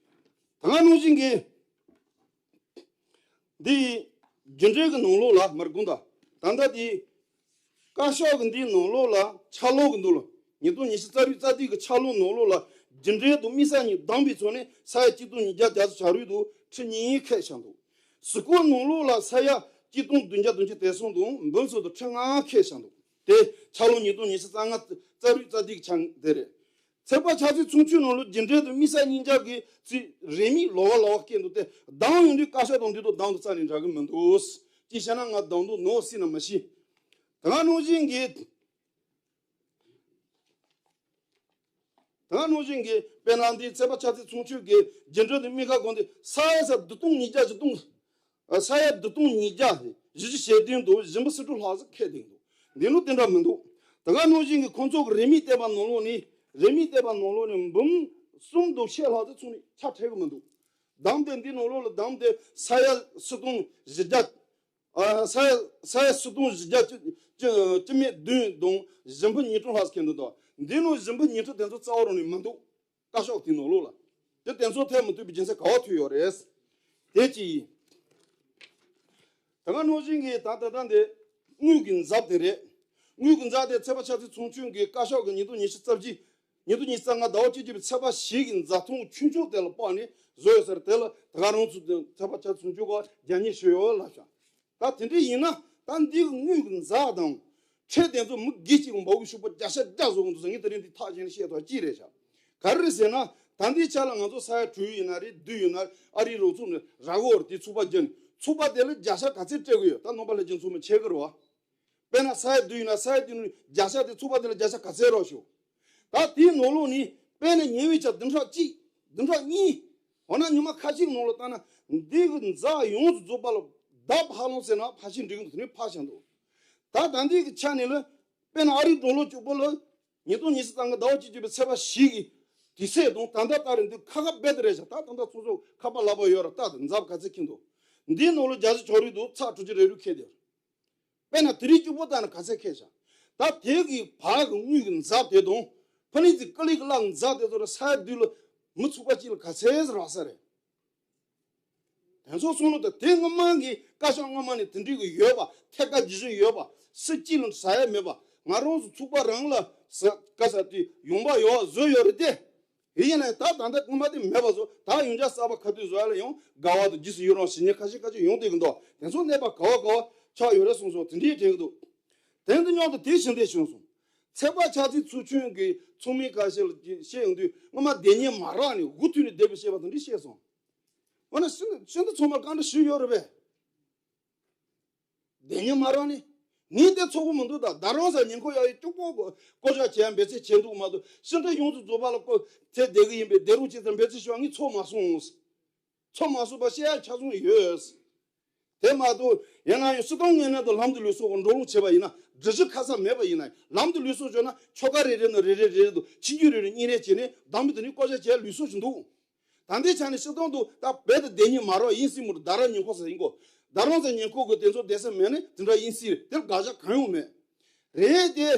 ད་ག་ནང་བཞིན་གྱི། འདི་རྒྱུན་གྲོན་གྱི་ནང་ལོགས་ལ་མར་དགོངས་དག། ད་ལྟ་དེ། བཀའ་ཤག་གི་འདིའི་ནང་ལོགས་ལ་ཕྱག་ལོག་གི་འདུག་ལ། ཉིས་སྟོང་ཉི་ཤུ་རྩ་དྲུག་རྩ་བདུན་གྱི་ཕྱག་ལོག་ནང་ལོགས་ལ་རྒྱུན་གྲོན་དང་དམིགས་བསལ་གཉིས་བསྡོམས་པའི་ཚོགས་ནི་ས་ཡ་གཅིག་སྟོང་ཉིས་བརྒྱ་གྱ་རུ་དང་ཁྲི་གཉིས་ཁེལ་བཞག་འདུག། གཟུགས་སྐོར་ནང་ལོགས་ལ་ས་ཡ་གཅིག་སྟོང་བདུན་བརྒྱ་དོན་གཅིག་དེ་སོང་དང་འབུམ་སོ་དང་ཁྲི་ལྔ་ཁེལ་བཞག་འདུག། དེ་ཕྱག་ལོག་ཉིས་སྟོང་ཉི་ཤུ་རྩ་ལྔ་རྩ་དྲུག་རྩ་བདུན་གྱི་ཆ་དེ་རེད། ཚོགས་པ་ཆབ་སྲིད་ཚོགས་ཆུང་ནང་ལོགས་རྒྱུན་གྲོན་དང་དམིགས་བསལ་གཉིས་ཆ་གི་རྩིས་རེས་མོས་ལོགས་ཀ་ལོགས་ཀ་སྐྱེས་འདུག་སྟེ། བསྡོམས་ཡོང་དུས་བཀའ་ཤག་དང་འདི་དང་བསྡོམས་དུ་རྩ་ནས་འདྲ་གི་མི་འདུག། ཅི་བྱས་ན་ང་བསྡོམས་འདུག་ནོར་སྲིད་ན་མི་ཤེས། ད་ག་ནང་བཞིན་གྱི། ད་ག་ནང་བཞིན་གྱི་དཔེར་ན་འདི་ཚོགས་པ་ཆབ་སྲིད་ཚོགས་ཆུང་གི་རྒྱུན་གྲོན་དང་དམིགས་བཀར་གོང་དེ་ས་ཡ་ས་བདུན་སྟོང་ཉིས་བརྒྱ་བཞི་སྟོང་། ས་ཡ་བདུན་སྟོང་ཉིས་བརྒྱ་བཞི་བཅུ་ཞེ་བདུན་དང་བཞི་འབུམ་སུམ་ཅུ་ལྷག་ཙམ་ཁེལ་བསྡད་འདུག། འདི་ནི་དེ་འདྲ་མི་འདུག། ད་ག་ནང་བཞིན་གྱི་ཁོང་ཚོ་གི་རེས་མོས་བལྟས་པ་ནང་ལོགས་ནས། རེས་མོས་བལྟས་པ་ནང་ལོགས་ནས་འབུམ་གསུམ་དང་ཕྱེད་ལྷག་ཙམ་ཚོགས་ནས་ཆ་ཁྲལ་གི་མི་འདུག། བསྡོམས་ཏེ་འདི་ནང་ལོགས་ལ་བསྡོམས་ཏེ་ས་ཡ་སུམ་སྟོང་བཞི་བརྒྱ། ཨ། ས་ཡ་ས་ཡ་སུམ་སྟོང་བཞི་བརྒྱ་བཅུ་བཅུ་བཅུ་མེད་བདུན་དང་བཞི་འབུམ་ཉིས་སྟོང་ལྷག་ཙམ་ཁེལ་འདུག་དང་། འདི་ནང་བཞི་འབུམ་ཉིས་སྟོང་དེ་ཚོ་རྩ་བ་རང་ནས་མི་འདུག། བཀའ་ཤག་དེའི་ནང་ལོགས་ལ། དེ་དེ་ཚོ་ཐེ་མི་ཐུབ་པའི་རྒྱུ་མཚན་ག་བ་ཐུག་ཡོད་རེད། དེ་གཅིག་ཡིན། ད་ག་ནང་བཞིན་གྱི་ད་ད་ལྟ་འདི་དངུལ་གྱི་འཛབ་དེ་རེད། དངུལ་གྱི་འཛབ་དེ་ཚོགས་པ་ཆབ་སྲིད་ཚོགས་ཆུང་གིས་བཀའ་ཤག་གི་ཉིས་སྟོང་ཉི་ཤུ་རྩ་བཞི། ཉིས་སྟོང་ཉི་ཤུ་རྩ་ལྔ་ཟླ་བ་བཅུ་གཅིག་པའི་ཚོགས་པ་བཞི་གི་འཛབ་ཐོན་ཆུང་ཆུང་དེ་ལ་དཔགས་ནས་བཟོས་ཡོད་ས་རེད། དེ་ལ་ད་ག་རང་ཚོ་ཚོགས་པ་ཆབ་སྲིད་ཚོགས་ཆུང་གིས་རྒྱབ་གཉེར་ཞུས་ཡོད་ལབ་བྱུང་། ད་དེ་འདྲ་ཡིན་ན་ད་འདི་གི་དངུལ་གྱི་འཛབ་དང་། ཁྲལ་དེ་ཚོ་མི་སྒེར་གཅིག་གི་འབབ་གི་ཤུགས་པ་བརྒྱ་ཆ་བརྒྱ་བཟོ་གི་འདུག་ཟེར། ངས་དེ་རིང་འདི་ཐག་བཅད་ནས་བཤད་ཐུབ་ཅི་རེད་ཤག། ག་རེ་རེད་ཟེར་ན། ད་འདིའི་ཆ་ལ་ང་ཚོ་ས་ཡ་དྲུག་ཡིན་ན་རེད། བདུན་ཡིན་ན་རེད། ཨ་རིའི་རོགས་ཚོགས་ནས་རག་གི་ཡོད་རེད། དེ་ཚོགས་པ་བརྒྱུད་ནས་ཚོགས་པ་དེ་ལ་བརྒྱ་ཆ་ག་ཚད་སྤྲད་གི་ཡོད། ད་ནང་པ་ལྷན་རྒྱས་ཚོགས་མི་ཆེ་གི་རེད་བ། དཔེར་ན་ས་ཡ་བདུན་ཡིན་ན་ས་ཡ་བདུན་ནས་བརྒྱ་ཆ་དེ་ཚོགས་པ་དེ་ལ་བརྒྱ་ཆ་ག་ཚད་རག་ཤོག། ད་དེའི་ནང་ལོགས་ནས་དཔེར་ན་ཉེ་བའི་ཆར་བདུན་ཕྲག་གཅིག་བདུན་ཕྲག་གཉིས། འོ་ན་ཉི་མ་ཁ་ཤས་ནང་ལ་བལྟས་ན་འདི་གི་ཛ་ཡོངས་སུ་རྫོགས་པ་ལ་བརྡབ་ཧ་ལོང་ཟེར་ན་ཕལ་ཆེར་འགྲིག་གི་འདུག་དེ་ནས་ཕར་བཞག་འདུག་ད་ད་འདི་གི་ཆ་ནས་ལ་དཔེར་ན་ཨ་རིའི་འགྲོ་ལོ་བཅུ་པོ་ལ་ཉིས་སྟོང་ཉི་ཤུ་རྩ་ལྔ་ཟླ་བ་བཅུ་གཅིག་པའི་ཚེས་པ་བཞི་གི་དུས་ཚོད་དང་ད་ལྟ་ལྟར་འདི་ཁ་ཁ་རྦད་དེ་རེད་བཞག་ད་ད་ལྟ་ཚོགས་གཙོ་ཁ་པར་ལབ་པ་ཡོད་ར། ད་ད་ཛབ་ག་ཚད་ཁེངས་འདུག་འདིའི་ནང་ལ་རྒྱ་ཆེ་ཆོག་རེད་འདུག་ཚག་དྲུག་ཅུ་རེ་རེ་ཁེངས་དེ། དཔེར་ན་དེ་རིང་གཅིག་པོ་བལྟས་ན་ག་ཚད་ཁེངས་བཞག་ད་དེ་གི་བར་གི་དངུལ་གི་ཛབ་དེ་དང་ཕ་ནི་ཙི་ཀ་ལི་གི་གླ་ཛབ་དེ་ཚོ་ལ་ས་ཡ་བདུན་ལ་མི་ཚུགས་པ་གཅིག་ལ་ག་ཚད་རག་ས་རེད། དེ་ཚོ་གསུང་ལོ་ད་དེ་སྔ་མ་གི་བཀའ་ཤག་སྔ་མ་ནས་དེ་འདྲའི་གི་ཡོད་པ། ཐད་ཀ་ཇི་བཞིན་ཡོད་པ། སུ་གཅིག་ལ་ཟ་ཡ་མེད་པ། ང་རང་ཚོ་ཚུགས་པ་རང་ལ་ཟ་ག་ས་དེ་ཡོང་པ་ཡོད་བཟོས་ཡོད་རེད་དེ། དེ་ཡིན་ན་ད་ད་ལྟ་སྔོན་མ་དེ་མེད་པ་བཟོ། ད་ཡོང་ཆ་གསར་པ་ག་དུས་བཟོ་ཡ་ལ་ཡང་དགའ་བ་དང་རྗེས་སུ་ཡི་རང་བྱེད་མཁན་ཁ་ཤས་ཁ་ཤས་ཡོང་བསྡད་ཀྱི་འདུག་དེ་ཚོ་གནས་པ་ག་བ་ག་བ་ཆགས་ཡོད་རེད་གསུངས་སོང་། དེ་འདྲའི་དྲན་གྱི་འདུག་དེ་འདི་མཉམ་དུ་དེ་བཞིན་དེ་བྱུང་སོང་། ཚེས་པ་ཆ་ཚིག་ཚུལ་ཁྲིམས་ཀྱི་ཚོགས་མི་ཁ་ཤས་ལ་བཤད་ཡོང་དུས་སྔོན་མ་སྡེ་གཉིས་མ་རག་ནས་དགུ་ཐུག་ནས་བསྡད་པའི་བཤད་པ་དེ་འདྲ་བཤད་སོང་། འོ་ན་ཤིན་ཏུ་ཤིན་ཏུ་ཚང་མར་བཀའ་འདྲི་ཞུས་ཡོད་རེད་པས། སྡེ་གཉིས་མ་རག་ནས། ངས་དེ་ཚོགས་པ་མི་འདུག་ད་ད་རང་ས་ཉེན་ཁ་ཡག་ཡོད་སྐྱུག་པོ་བསྐོ་བཞག་བྱས་འབད་བརྩོན་བྱས་འདུག་མ་གཏོགས་ཤིན་ཏུ་ཡོངས་སུ་རྫོགས་པ་ལ་བསྐོ་ཚེ་བསྡད་གི་ཡིན་པས་བསྡད་རོགས་བྱེད་ཙང་འབད་བརྩོན་ཞུ་བ་ངས་ཚོགས་མ་སོང་། ཚོགས་མ་སོང་བ་བཤད་ཡ་ཆ་ཚང་ཡོད། དེ་མ་གཏོགས་ཡིན་ན་ཡང་སྲིད་དོན་ངོས་ནས་དང་ལམ་དུ་ལུས་སྲོག་གི་འགྲོ་ལུགས་བྱས་པ་ཡིན་ན་སྒྲིག་གཞི་ཁ་གསལ་མེད་པ་ཡིན་ན་ལམ་དུ་ལུས་སྲོག་བྱོས་ན་ཆོལ་ཁ་རེ་རེ་ནང་རེ་རེ་རེ་རེ་དང་ཆིག་སྒྱུར་རེ་རེ་གཉིས་རེ་བྱས་ནས་བདམས་པའི་དེ་ནས་བསྐོ་བཞག་བྱས་ལུས་སྲོག་ཞིག་འདུག་ད་ལྟའི་ཆ་ནས་སྤྱིར་བཏང་དུ་ད་རྦད་དེ་སྡེ་གཉིས་མ་རག་ཡིན་སྲིད་མི་རུང་ད་རང་ཉེན་ཁ་ཟེར་ཡིན་གོ། ད་རང་ཚོ་ཉེན་ཁ་གི་དེ་ཚོ་བསྡད་ས་མེད་ནས་དེ་འདྲ་ཡིན་སྲིད་རེད། དེར་དགག་བྱ་གང་ཡང་མེད། རེད་དེ།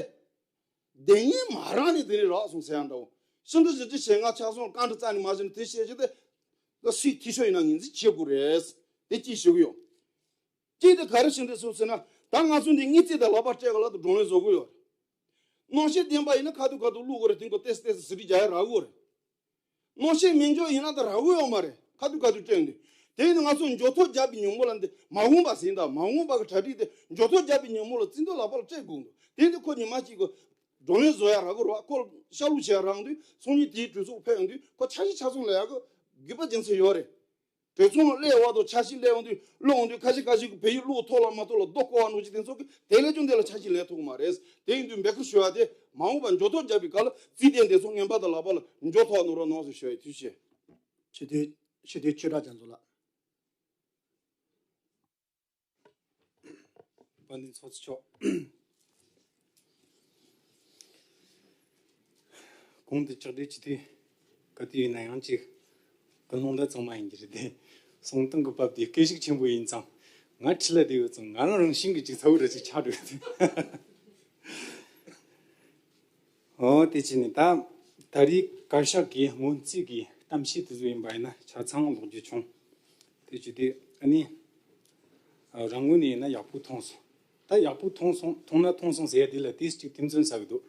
སྡེ་གཉིས་མ་རག་ནས་དེ་རིང་རག་སོང་ཟེར་ཡང་འདྲ་བོ། ཤིན་ཏུ་ཞི་བདེ་ཞེ་ལྔ་ཆགས་སོང་བཀའ་འདྲི་རྩ་ནས་མ་བྱས་ནས་དེ་བཤད་རྒྱུ་དེ། ད་སུས་འཐུས་ཤོར་ཡིན་ན་ངོས་འཛིན་བྱེད་དགོས་རེད། དེ་གཅིག་ཞུ་གི་ཡོད། གཅིག་དེ་ག་རེ་བྱེད་འདོད་སོང་ཟེར་ན་ད་ང་ཚོ་འདི་དངུལ་རྩིས་དང་ལག་པ་སྤྲད་ག་ལ་དུ་བགྲོ་གླེང་བཟོ་གི་ཡོད། གནམ་གཤིས་བདེན་པ་ཡིན་ན་ཁ་ཐུག་ཁ་ཐུག་བླུག་དགོས་རེད། དེང་གོ་ཏེས་ཏེས་ཟི་རི་རྒྱ་ཡ་རག་གི་ཡོད་རེད། གནམ་གཤིས་མི་འཇོག་ཡིན་ན་ད་རག་གི་ཡོད་མ་རེད། ཁ་ཐུག་ཁ་ཐུག་སྤྲད་འདི། དེ་ཡིན་ན་ང་ཚོ་འཇོག་ཐོ་བརྒྱབ་པའི་ཉིན་མོ་ལ་འདི་མ་འོངས་པ་ཟིན་ད་མ་འོངས་པ་གི་གྲ་སྒྲིག་དེ་འཇོག་ཐོ་བརྒྱབ་པའི་ཉིན་མོ་ལ་རྩིས་འདོན་ལག་པ་ལ་སྤྲད་དགོས་འདུག་དེ་འདི་ཁོ་ཉི་མ་གཅིག་གི་བགྲོ་གླེང་བཟོ་ཡ་རག་གི་རེད་བ། ཁོ་ལ་ཤར་ལུགས་བྱེད་ཡ་རག་འདུག་སང་ཉིན་དེའི་གྲོས་ཚོགས་ཕེབས་ཡོང་དུས་ཁོ་འཆར་གཞི་ཆ་ཚང་ལ་ཡག་གི་དགོས་པ་རྒྱུ་མཚན་ཡོད་རེད། གྲོས་ཚོགས་ལ་སླེབས་བ་དང་འཆར་གཞི་སླེབས་ཡོང་དུས་སླེབས་ཡོང་དུས་ཁ་ཤས་ཁ་ཤས་ཀྱི་བལ་ཡུལ་གློག་ཐོག་ལ་མ་ཐོག་ལ་རྡོ་བརྐོ་བ་ནང་བཞིན་དེ་ཚོ་གི་དེ་ལས་ཀྱང་དེ་ལ་འཆར་གཞི་ལས་ཐུབ་མ་རེད། དེ་ཡིན་དུས་འབད་ཁུར་ཞུ་བ་དེ་མ་འོངས་པ་འཇོག་ཐོ་བརྒྱབ་པའི་སྐབས་ལ་རྩིས་ལྡན་དེ་ཚོ་ངན་པ་དང་ལག་པ་ལ་འཇོག་ཐོ་ནོར་བ་ནོར་སོང་ཞུ་བའི་དུས་ཆེ། ཆེ་དེ་ཆེ་དེ་ཆོས་གྲགས་རྒྱ་མཚོ་ལགས། དཔལ་ལྡན་ཚོགས་གཙོ་མཆོག་གོང་དུ་ཕྱག་བྲིས་ཅི་དུས་ག་དུས་ཡིན་ན་ཡང་ཅིག་ཀུན་སློང་འདི་གཙང་མ་ཡིན་གྱི་རེད་དེ། གསུང་སྟངས་ཀྱི་བབ་དེ་སྐད་ཤུགས་ཆེན་པོ་ཡིན་ཙང་ང་ཁྲིད་ལ་བསྡད་ཡོད་ཙང་ང་རང་རང་བཞིན་གྱིས་ཅིག་ཚ་བོ་རེ་ཅིག་ཆགས་འགྲོ་གི་འདུག་ཨོ་དེ་བྱས་ནས་ད་ད་རེས་བཀའ་ཤག་གི་སྔོན་རྩིས་ཀྱི་གཏམ་བཤད་དེ་ཚོ་ཡིན་པ་ཡིན་ན་ཆ་ཚང་ཀློག་རྒྱུ་བྱུང་། དེ་བྱས་དུས་ཨ་ནི་རང་ངོས་ནས་ཡིན་ན་ཡག་པོ་མཐོང་སོང་། ད་ཡག་པོ་མཐོང་སོང་མཐོང་ན་མཐོང་སོང་ཟེར་ཡ་དེ་ལ་དེ་ཅིག་དུས་མཚུངས་ཟ་གི་འདུག་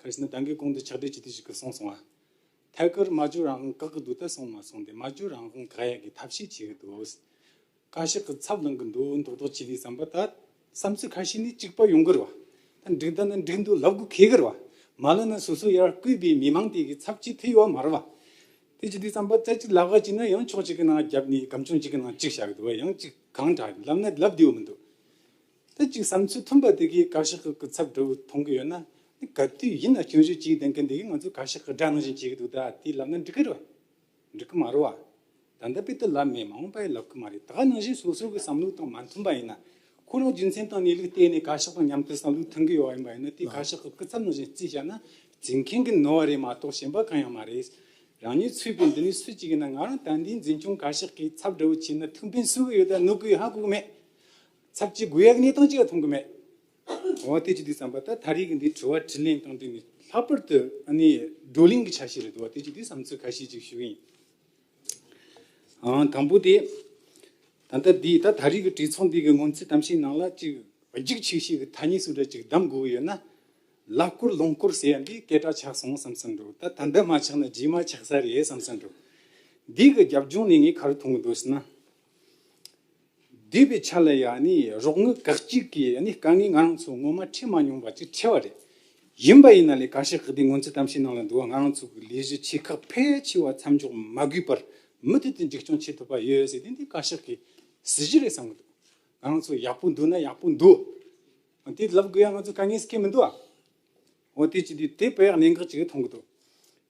ག་རེ་ཟེར་ན་ད་གིན་གོང་དུ་ཕྱག་བྲིས་ཅིག་དེ་ཞིག་གི་གསུངས་སོང་ང་། ཐད་ཀར་སྨྲ་བརྗོད་རང་དབང་བཀག་གི་འདུག་ད་གསུངས་མ་སོང་སྟེ་སྨྲ་བརྗོད་རང་དབང་བཀག་ཡ་གི་ཐབས་ཤེས་བྱེད་གི་འདུག་བཀའ་ཤག་གི་ཚབ་ལངས་གི་འདུག་མདོག་མདོག་བྱེད་དུས་ཙམ་པ་ད་བསམ་ཚུལ་ཁ་ཤས་ནི་གཅིག་པ་ཡོང་གི་རེད་བ། ད་འགྲིག་ད་ན་འགྲིག་འདུག་ལབ་དགོས་ཁེལ་གི་རེད་བ། མ་ལབ་ན་སོ་སོ་ཡར་བསྐོས་པའི་མི་མང་དེ་གི་ཚབ་ཅིག་ཐུག་ཡོད་མ་རེད་བ། དེ་བྱེད་དུས་ཙམ་པ་ད་ཅིག་ལབ་ག་ཅིག་ན་ཡང་ཕྱོགས་གཅིག་གི་ནང་རྒྱབ་ནས་སྒམ་ཆུང་གཅིག་གི་ནང་གཅིག་བཞག་གི་འདུག་བ། ཡང་གཅིག་གང་དྲག་ལབ་ན་ལབ་བདེ་བོ་མི་འདུག་ད་ཅིག་བསམ་ཚུལ་མཐུན་པ་དེ་གིས་བཀའ་ཤག་གི་སྐུ་ཚབ་འདྲ་བོ་མཐོང་གི་ཡོད་ན་ནི་ག་དུས་ཡིན་ན་སྐྱོན་བརྗོད་བྱེད་ལྡན་མཁན་དེ་གིས་ང་ཚོ་བཀའ་ཤག་གི་དགྲ་ནང་བཞིན་བྱེད་ཀྱི་འདུག་ད་དེ་ལབ་ན་འགྲིག་གི་རེད་བ། འགྲིག་གི་མ་རེད་བ། ད་ལྟ་དཔེ་དེ་ལབ་མེད། མ་འོངས་པ་ཡི་ལབ་གི་མ་རེད། ད་ག་ནང་བཞིན་སོ་སོ་གི་བསམ་བློ་དང་མ་མཐུན་པ་ཡིན་ན་ཁོ་རང་རྒྱུ་མཚན་དང་གནས་ལུགས་བལྟས་ནས་བཀའ་ཤག་དང་མཉམ་དུ་བསམ་བློ་མཐུན་གི་ཡོད་བ་ཡིན་པ་ཡིན་ན་དེ་བཀའ་ཤག་གི་སྐུ་ཚབ་ནང་བཞིན་རྩིས་བྱས་ན་རྩིས་མཁན་གི་ནོར་བ་རེད་མ་གཏོགས་གཞན་པ་གང་ཡང་མ་རེད། རང་ཉིད་ཚུད་པའི་འདི་ནས་སུ་གཅིག་ཡིན་ན་ང་རང་ད་ལྟའི་འཛིན་སྐྱོང་བཀའ་ཤག་གི་ཚབ་འདྲ་བོ་བྱས་ན་ཐུགས་ཕན་གསོས་གི་ཡོད་ད་ནོར་གི་ཡོད་ཧ་གོ་གི་མེད། ཚབ་ཅིག་དགོས་ཡག་གནས་སྟངས་ཅིག་ལ་མཐོང་གི་མེད། འོ་དེ་ཅི་དུས་ཙམ་པ་ད་ད་རེས་ཀྱི་འདི་དྲི་བ་དྲིས་ལན་དང་འབྲེལ་ནས་ལྷག་པར་དུ་ཨ་ནི་བགྲོ་གླེང་གི་ཆ་ཤས་རེད་འདུག་བ། དེ་ཅི་དུས་བསམ་ཚུལ་ཁ་ཤས་ཅིག་ཞུ་གི་ཡིན། ཨང་དང་པོ་དེ་ད་ལྟ་འདི་ད་ད་རེས་ཀྱི་གྲོས་ཚོགས་འདི་གི་སྔོན་ཚུད་གཏམ་བཤད་ནང་ལ་ཅིག་རྒྱུགས་ཆེ་ཤོས་ཀྱི་ཐ་སྙད་སུ་འདྲ་ཅིག་གདམ་དགོས་ཀྱི་ཡོད་ན། ལབ་སྐོར་ལུང་སྐོར་ཟེར་ཡ་འདི་སྐད་གྲགས་ཆགས་སོང་བསམ་བསམ་འགྲོ། ད་ད་ལྟ་མ་ཆགས་ན་རྗེས་མ་ཆགས་ས་རེད་བསམ་བསམ་འགྲོ། འདི་གི་རྒྱབ་ལྗོངས་ནས་ངས་ག་རེ་མཐོང་གི་འདུག་ཟེར་ན། འདས་པའི་ཆ་ལ་ཡ་ནི་རོགས་དངུལ་བཀག་སྐྱིལ་གྱི་ཡ་ནི་དཀའ་ངལ་ང་རང་ཚོ་སྔོན་མ་འཕྲད་མ་མྱོང་བ་ཅིག་འཕྲད་པ་རེད། ཡིན་པ་ཡིན་ན་ལས་བཀའ་ཤག་གི་འདི་སྔོན་ཚུད་གཏམ་བཤད་ནང་ལ་འདུག་བ། ང་རང་ཚོ་གི་ལས་གཞི་ཆེ་ཁག་ཕལ་ཆེ་བ་མཚམས་འཇོག་མ་དགོས་པར་མུ་མཐུད་དུ་འཛུགས་སྐྱོང་བྱེད་ཐུབ་པ་ཡོད་ཟེར་དེ་འདི་བཀའ་ཤག་གི་སྲིད་ཇུས་རེད་བསམ་གི་འདུག་ང་རང་ཚོ་ཡག་པོ་འདུག་ན་ཡག་པོ་འདུག་དེ་ལབ་དགོས་ཡ་ང་ཚོ་དཀའ་ངལ་སྐྱེ་མི་འདུག་ཨ། འོ་དེ་ཅི་དུས་དེ་དཔེ་ཡག་གནད་འགག་ཅིག་མཐོང་གི་འདུག་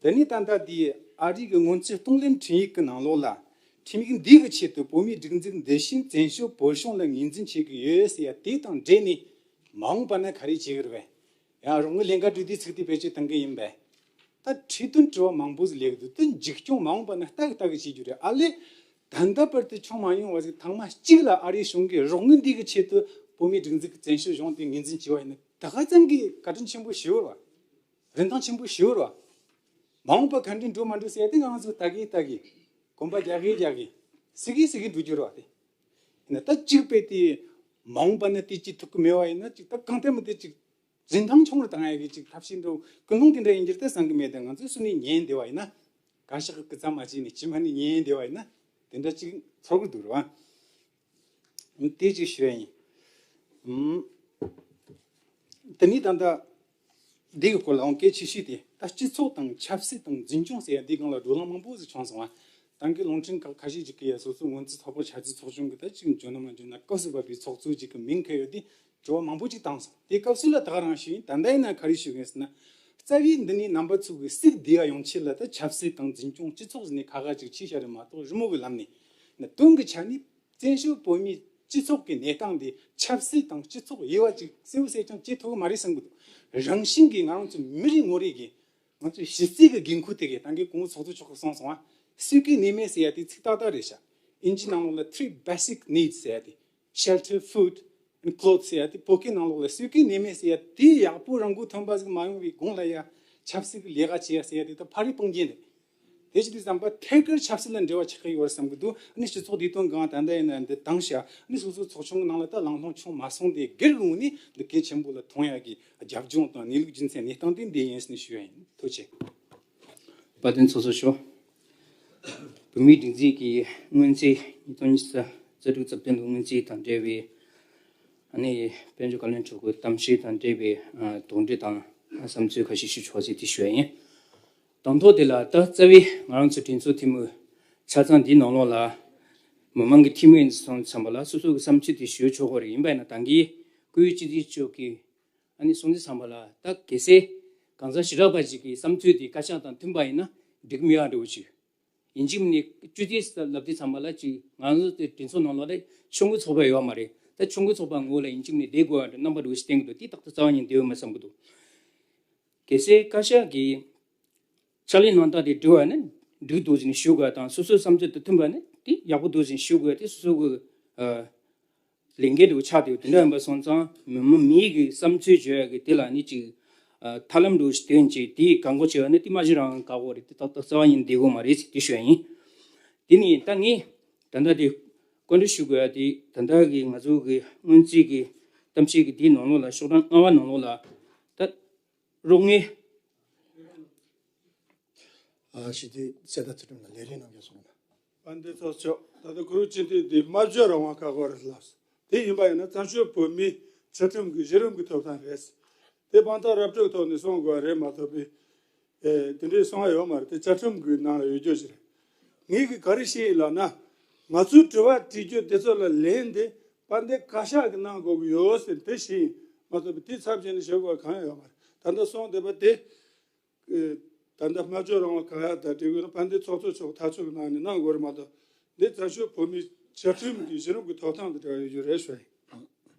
དེ་ནས་ད་ལྟ་དེའི་ཨ་རི་གི་སྔོན་རྩིས་གཏོང་ལེན་ཁྲིམས་ཡིག་གི་ནང་ལོགས་ལ། ཁྲིམས་ཡིག་འདི་གི་ཆེད་དུ་བོད་མིའི་སྒྲིག་འཛུགས་འདི་བཞིན་བཙན་བྱོལ་བོད་གཞུང་ལ་ངོས་འཛིན་བྱེད་ཀྱི་ཡོད་ཟེར་ཡ་དེ་དང་འབྲེལ་ནས་མ་འོངས་པ་ན་ག་རེ་བྱེད་ཀྱི་རེད་པས། ཡང་རོགས་དངུལ་ལེན་ག་འགྲོ་དུས་ཚིག་དེ་བེད་སྤྱོད་གཏང་གི་ཡིན་པས། ད་ཁྲིད་དོན་དྲི་བ་མང་པོ་ཟིག་ལས་ཀྱི་འདུག་དེ་འཇིགས་སྐྱོང་མ་འོངས་པ་ན་ལྟ་གི་ལྟ་གི་བྱེད་རྒྱུ་རེད། ཨ་ལས། ད་ལྟ་བར་དུ་བྱུང་མ་མྱོང་བ་ཟིག་ཐེངས་མ་གཅིག་ལ་ཨ་རིའི་གཞུང་གིས་རོགས་དངུལ་འདི་གི་ཆེད་དུ་བོད་མིའི་སྒྲིག་འཛུགས་ཀྱི་བཙན་བྱོལ་གཞུང་དེ་ངོས་འཛིན་བྱས་པ་ཡིན་ན་ད་ག་ཙམ་གྱི་བཀའ་དྲིན་ཆེན་པོ་ཞེ་པོ་རེད་བ། རིན་ཐང་ཆེན་པོ་ཞེ་པོ་རེད་བ། མ་འོངས་པ་ག་འདྲ་འགྲོ་མ་འགྲོ་ཟེར་ཡ་དེ་ང་ཚོ་ལྟ་གི་ལྟ་གི། གོམ་པ་རྒྱག་གི་རྒྱག་གི། སེ་གི་སེ་གི་འགྲོ་རྒྱུ་རེད་བ་དེ། ཡིན་ན་ད་གཅིག་པས་དེ་མ་འོངས་པ་ན་དེ་ཅིག་ཐུག་གི་མེད་པ་ཡིན་ན་ཅིག་ད་གང་ལྟར་མི་དེ་ཅིག་རིན་ཐང་ཆུང་རུ་བཏང་ཡ་གི་ཅིག་ཐབས་ཤེས་འགྲོ་ཀུན་སློང་དེ་འདྲ་ཡིན་རྒྱུ་ད་བསམ་གི་མེད། དེ་ང་ཚོས་སུ་ནས་ཉན་བསྡད་པ་ཡིན་ན། གང་ཤག་གི་རྩ་མ་བྱས་ནས་ཕྱི་མ་ནས་ཉན་བསྡད་པ་ཡིན་ན། དེ་འདྲ་ཅིག་ཚོར་གི་འདུག་རེད་བ། དེ་ཅིག་ཞུ་ཡ་ཡིན། ཨུམ། དེ་ནས་ད་ལྟ་འདི་གི་སྐོར་ལ་འོང་སྐད་ཆ་ཞུས་ཏེ། ད་སྤྱི་ཚོགས་དང་ཆབ་སྲིད་དང་འཛིན་སྐྱོང་ཟེར་ཡ་འདི་སྒང་ལ་བགྲོ་གླེང་མང་པོ་ཞིག་བྱུང་སོང་བ། ད་གིན་རླུང་འཕྲིན་ཁག་ཁ་ཤས་ཅིག་གིས་ཡ་སོ་སོའི་སྔོན་རྩིས་ཚོགས་པ་ཆ་རྩིས་ཚོགས་ཆུང་གི་ད་ཅིག་འཇོན་ན་མ་འཇོན་ན་སྐབས་སུ་བབས་པའི་ཚོགས་གཙོ་ཅིག་གི་མིང་འཁོད་ཡོད་དེ། དྲི་བ་མང་པོ་ཅིག་བཏང་སོང་། དེ་སྐབས་སུ་ལ་ད་ག་རང་ཞུས་ཡིན། ད་ལྟ་ཡིན་ན་ག་རེ་ཞུ་གི་ཡིན་ཟེར་ན། རྩ་བའི་འདི་ནས་རྣམ་པ་ཚོ་གི་གཟིགས་བདེ་བ་ཡོང་ཆེད་ལ་ད་ཆབ་སྲིད་དང་འཛིན་སྐྱོང་སྤྱི་ཚོགས་ཟེར་ནས་ཁ་ཁ་ཅིག་ཕྱེ་བཞག་རེད་མ་གཏོགས་རི་མོ་གི་ལམ་ནས། ན་དོན་གྱི་ཆ་ནས་བཙན་བྱོལ་བོད་མིའི་སྤྱི་ཚོགས་ཀྱི་གནས་སྟངས་འདི་ཆབ་སྲིད་དང་སྤྱི་ཚོགས་དབྱེ་བ་ཅིག་གསལ་པོ་གསལ་རྐྱང་བྱེད་ཐུབ་ཀྱི་མ་རེད་བསམ་གྱི་འདུག་རང་བཞིན་གྱིས་ང་རང་ཚོ་མི་རེ་ངོ་རེ་གིས་ང་ཚོའི་གཞི་རྩའི་གི་འགན་ཁུར་དེ་གས་ད་གིན་གོང་བུ་ཚོགས་གཙོ་མཆོག་གིས་གསུངས་སོང་བ། སོས་ཀའི་གནས་མལ་ཟེར་ཡ་དེ་ཚིག་ཏག་ཏག་རེད་ཤག་དབྱིན་ཇིའི་ནང་ལོགས་ལ་three basic needs ཟེར་ཡ་དེ། shelter, food and clothes ཟེར་ཡ་དེ། བོད་སྐད་ནང་ལོགས་ལ་སོས་ཀའི་གནས་མལ་ཟེར་ཡ་དེ་ཡག་པོ་རང་མགོ་ཐོན་པ་ཟིག་མ་ཡོང་བའི་གོང་ལ་ཡ་ཆབ་སྲིད་ཀྱི་ལས་ཀ་བྱེད་ཡ་ཟེར་ཡ་དེ་ད་ཕ་རི་སྤུངས་རྒྱན་རེད། དེ་བྱེད་དུས་ཙམ་པ་ཐད་ཀར་ཆབ་སྲིད་ལ་འབྲེལ་བ་ཆགས་ཀྱི་ཡོད་རེད་བསམ་གྱི་འདུག་ཨ་ནི་སྤྱི་ཚོགས་བདེ་དོན་སྒང་ད་ལྟ་ཡིན་ན་འདི་བཏང་ཤག་ཨ་ནི་སོ་སོའི་ཚོགས་ཆུང་གི་ནང་ལ་ད་ལམ་ལྷོང་བྱུང་མ་སོང་དེ་སྒེར་གྱི་ངོས་ནས་འདི་གལ་ཆེན་པོ་ལ་མཐོང་ཡ་གི་རྒྱབ་ལྗོངས་དང་གནས་ལུགས་རྒྱུ་མཚན་གནས་སྟངས་དེ་འདི་ཡིན་ཟེར་ནས་ཞུ་ཡ་ཡིན། ཐུགས་རྗེ་ཆེ། དཔལ་ལྡན་ཚོགས་གཙོ་མཆོག་བོད་མིའི་སྒྲིག་འཛུགས་ཀྱི་སྔོན་རྩིས་ཉིས་སྟོང་ཉི་ཤུ་རྩ་དྲུག་རྩ་བདུན་ལོའི་སྔོན་རྩིས་དང་འབྲེལ་བའི་ཨ་ནི་དཔལ་འབྱོར་བཀའ་བློན་མཆོག་གི་གཏམ་བཤད་དང་འབྲེལ་བའི་ཨ་དོགས་འདྲི་དང་བསམ་ཚུལ་ཁ་ཤས་ཞུ་ཆོག་ཅེས་དེ་ཞུ་ཡ་ཡིན། དང་ཐོག་དེ་ལ་ད་རྩ་བའི་ང་རང་ཚོ་གྲོས་ཚོགས་འཐུས་མི་ཆ་ཚང་འདིའི་ནང་ལོགས་ལ་མི་མང་གི་འཐུས་མི་ཡིན་སོང་ཙམ་པ་ལ་སོ་སོ་གི་བསམ་ཚུལ་དེ་ཞུ་ཆོག་གི་རེད། ཡིན་པ་ཡིན་ན་ད་གིན་སྐུ་ཡོད་སྤྱི་འཐུས་མཆོག་གིས་ཨ་ནི་སོང་ཙམ་པ་ལ་ད་གལ་སྲིད་གང་ཟག་ཞི་དྲག་པ་ཞིག་གི་བསམ་ཚུལ་དེ་བཀའ་ཤག་དང་མཐུན་པ་ཡིན་ན་འགྲིག་མི་ཡག་འདྲ་བོ་ཅིག་ཡིན་གཅིག་མིན་གཅིག་སྤྱི་འཐུས་ལབ་དུས་ཙམ་པ་ལ་ཅིག་ང་ཚོ་དེ་གྲོས་ཚོགས་ནང་ལོགས་ལ་ཆུང་ཀུ་ཚོགས་པ་ཡོད་མ་རེད། ད་ཆུང་ཀུ་ཚོགས་པ་ངོ་ལ་ཡིན་གཅིག་མིན་བསྡད་དགོས་པ་འདྲ་རྣམ་པ་འདྲ་བོ་ཞིག་བསྟན་གྱི་འདུག་དེ་ཏག་ཏག་རྩ་བ་ཉིད་བསྡད་ཡོད་མ་བསམ་གྱི་འདུག་གལ་སྲིད་བཀའ་ཤག་གིས་ཕྱག་ལས་གནང་སྟངས་དེ་འགྲིག་པ་ཡིན་ན་འགྲིག་འདུག་ཟེར་ནས་ཞུ་དགོས་པ་དང་། སོ་སོའི་བསམ་ཚུལ་དང་མཐུན་པ་ནི་དེ་ཡག་པོ་འདུག་ཟེར་ནས་ཞུ་དགོས་པ་དེ་སོ་སོ་གི་ཨ་ལས་འགན་འདྲ་བོ་ཆགས་བསྡད་ཡོད། དེ་འདྲ་ཡིན་པ་སོང་ཙང་མི་མི་མིའི་གི་བསམ་ཚུལ་བརྗོད་ཡ་གི་དེ་ལ་ནི་ཅིག་ཨ་ཐབས་ལམ་འདྲ་བོ་ཞིག་བཏོན་བྱས་དེ་བཀག་འགོག་བྱས་པ་ནི་དེ་མ་གཞི་རང་བཀག་འགོག་རེད། དེ་ཏག་ཏག་རྩ་བ་ཉིད་བསྡད་དགོས་མ་རེད་ཟེར་དེ་ཞུ་ཡ་ཡིན། དེ་ནི་ད་ངས་ད་ལྟ་དེ་བཀའ་འདྲི་ཞུ་དགོས་ཡ་དེ་ད་ལྟ་གི་ང་ཚོ་གི་སྔོན་རྩིས་ཀྱི་གཏམ་བཤད་ཀྱི་དེའི་ནང་ལོགས་ལ་ཤོག་གྲངས་ལྔ་པ་ནང་ལོགས་ལ་ད་རོགས་དངུལ། ཨ་སྤྱི་འཐུས་གསེར་རྟ་ཚུལ་ཁྲིམས་ལགས་ལས་རིམ་གནང་རྒྱུ་སོང་ན། དཔལ་ལྡན་ཚོགས་གཙོ། ད་ལྟ་གུ་རུ་སྤྱི་འཐུས་འདི་སྨྲ་བརྗོད་རང་དབང་ཁག་པོ་རེད་ལགས། དེ་ཡིན་པ་ཡིན་ན་བཙན་བྱོལ་བོད་མིའི་ཆོས་ཁྲིམས་ཀྱི་གཞི་རིམ་གྱི་ཐོབ་ཐང་རེད། དེ་དཔང་རྟགས་ར་སྤྲོད་ཐོག་ནས་གསུང་དགོས་པ་རེད་མ་གཏོགས་པའི་ཨེ་དེ་འདྲའི་གསུང་བ་ཡོད་མ་རེད། དེ་བཅའ་ཁྲིམས་ཀྱི་ནང་ལ་ཡོད་རྒྱུ་ཞིག་རེད། ངས་གི་ག་རེ་བཤད་ཡིན་ལབ་ན། ང་ཚོའི་དྲི་བ་དྲི་རྒྱུ་དེ་ཚོ་ལ་ལན་དེ་དཔལ་ལྡན་བཀའ་ཤག་གིས་གནང་དགོས་ཀྱི་ཡོད་ཟེར་དེ་བཤད་ཡིན་མ་གཏོགས་པའི་དེའི་ཚབ་བྱས་ནས་ཞུ་དགོས་པ་གང་ཡང་ཡོད་མ་རེད། ད་ལྟ་གསུང་བསྡད་པ་དེ། ད་ལྟ་སྨྲ་བརྗོད་རང་དབང་གང་ཡག་དང་འབྲེལ་དགོས་ན་དཔལ་ལྡན་ཚོགས་གཙོ་མཆོག་ཐག་གཅོད་ཀྱི་ནང་ནས་གནང་དགོས་རེད་མ་གཏོགས། འདི་བཙན་བྱོལ་བོད་མིའི་ཆོས་ཁྲིམས་ཀྱི་གཞི་རིམ་གྱི་ཐོབ་ཐང་དང་འབྲེལ་བ་ཡོད་རྒྱུ་རེད་ཞུ་ཡིན།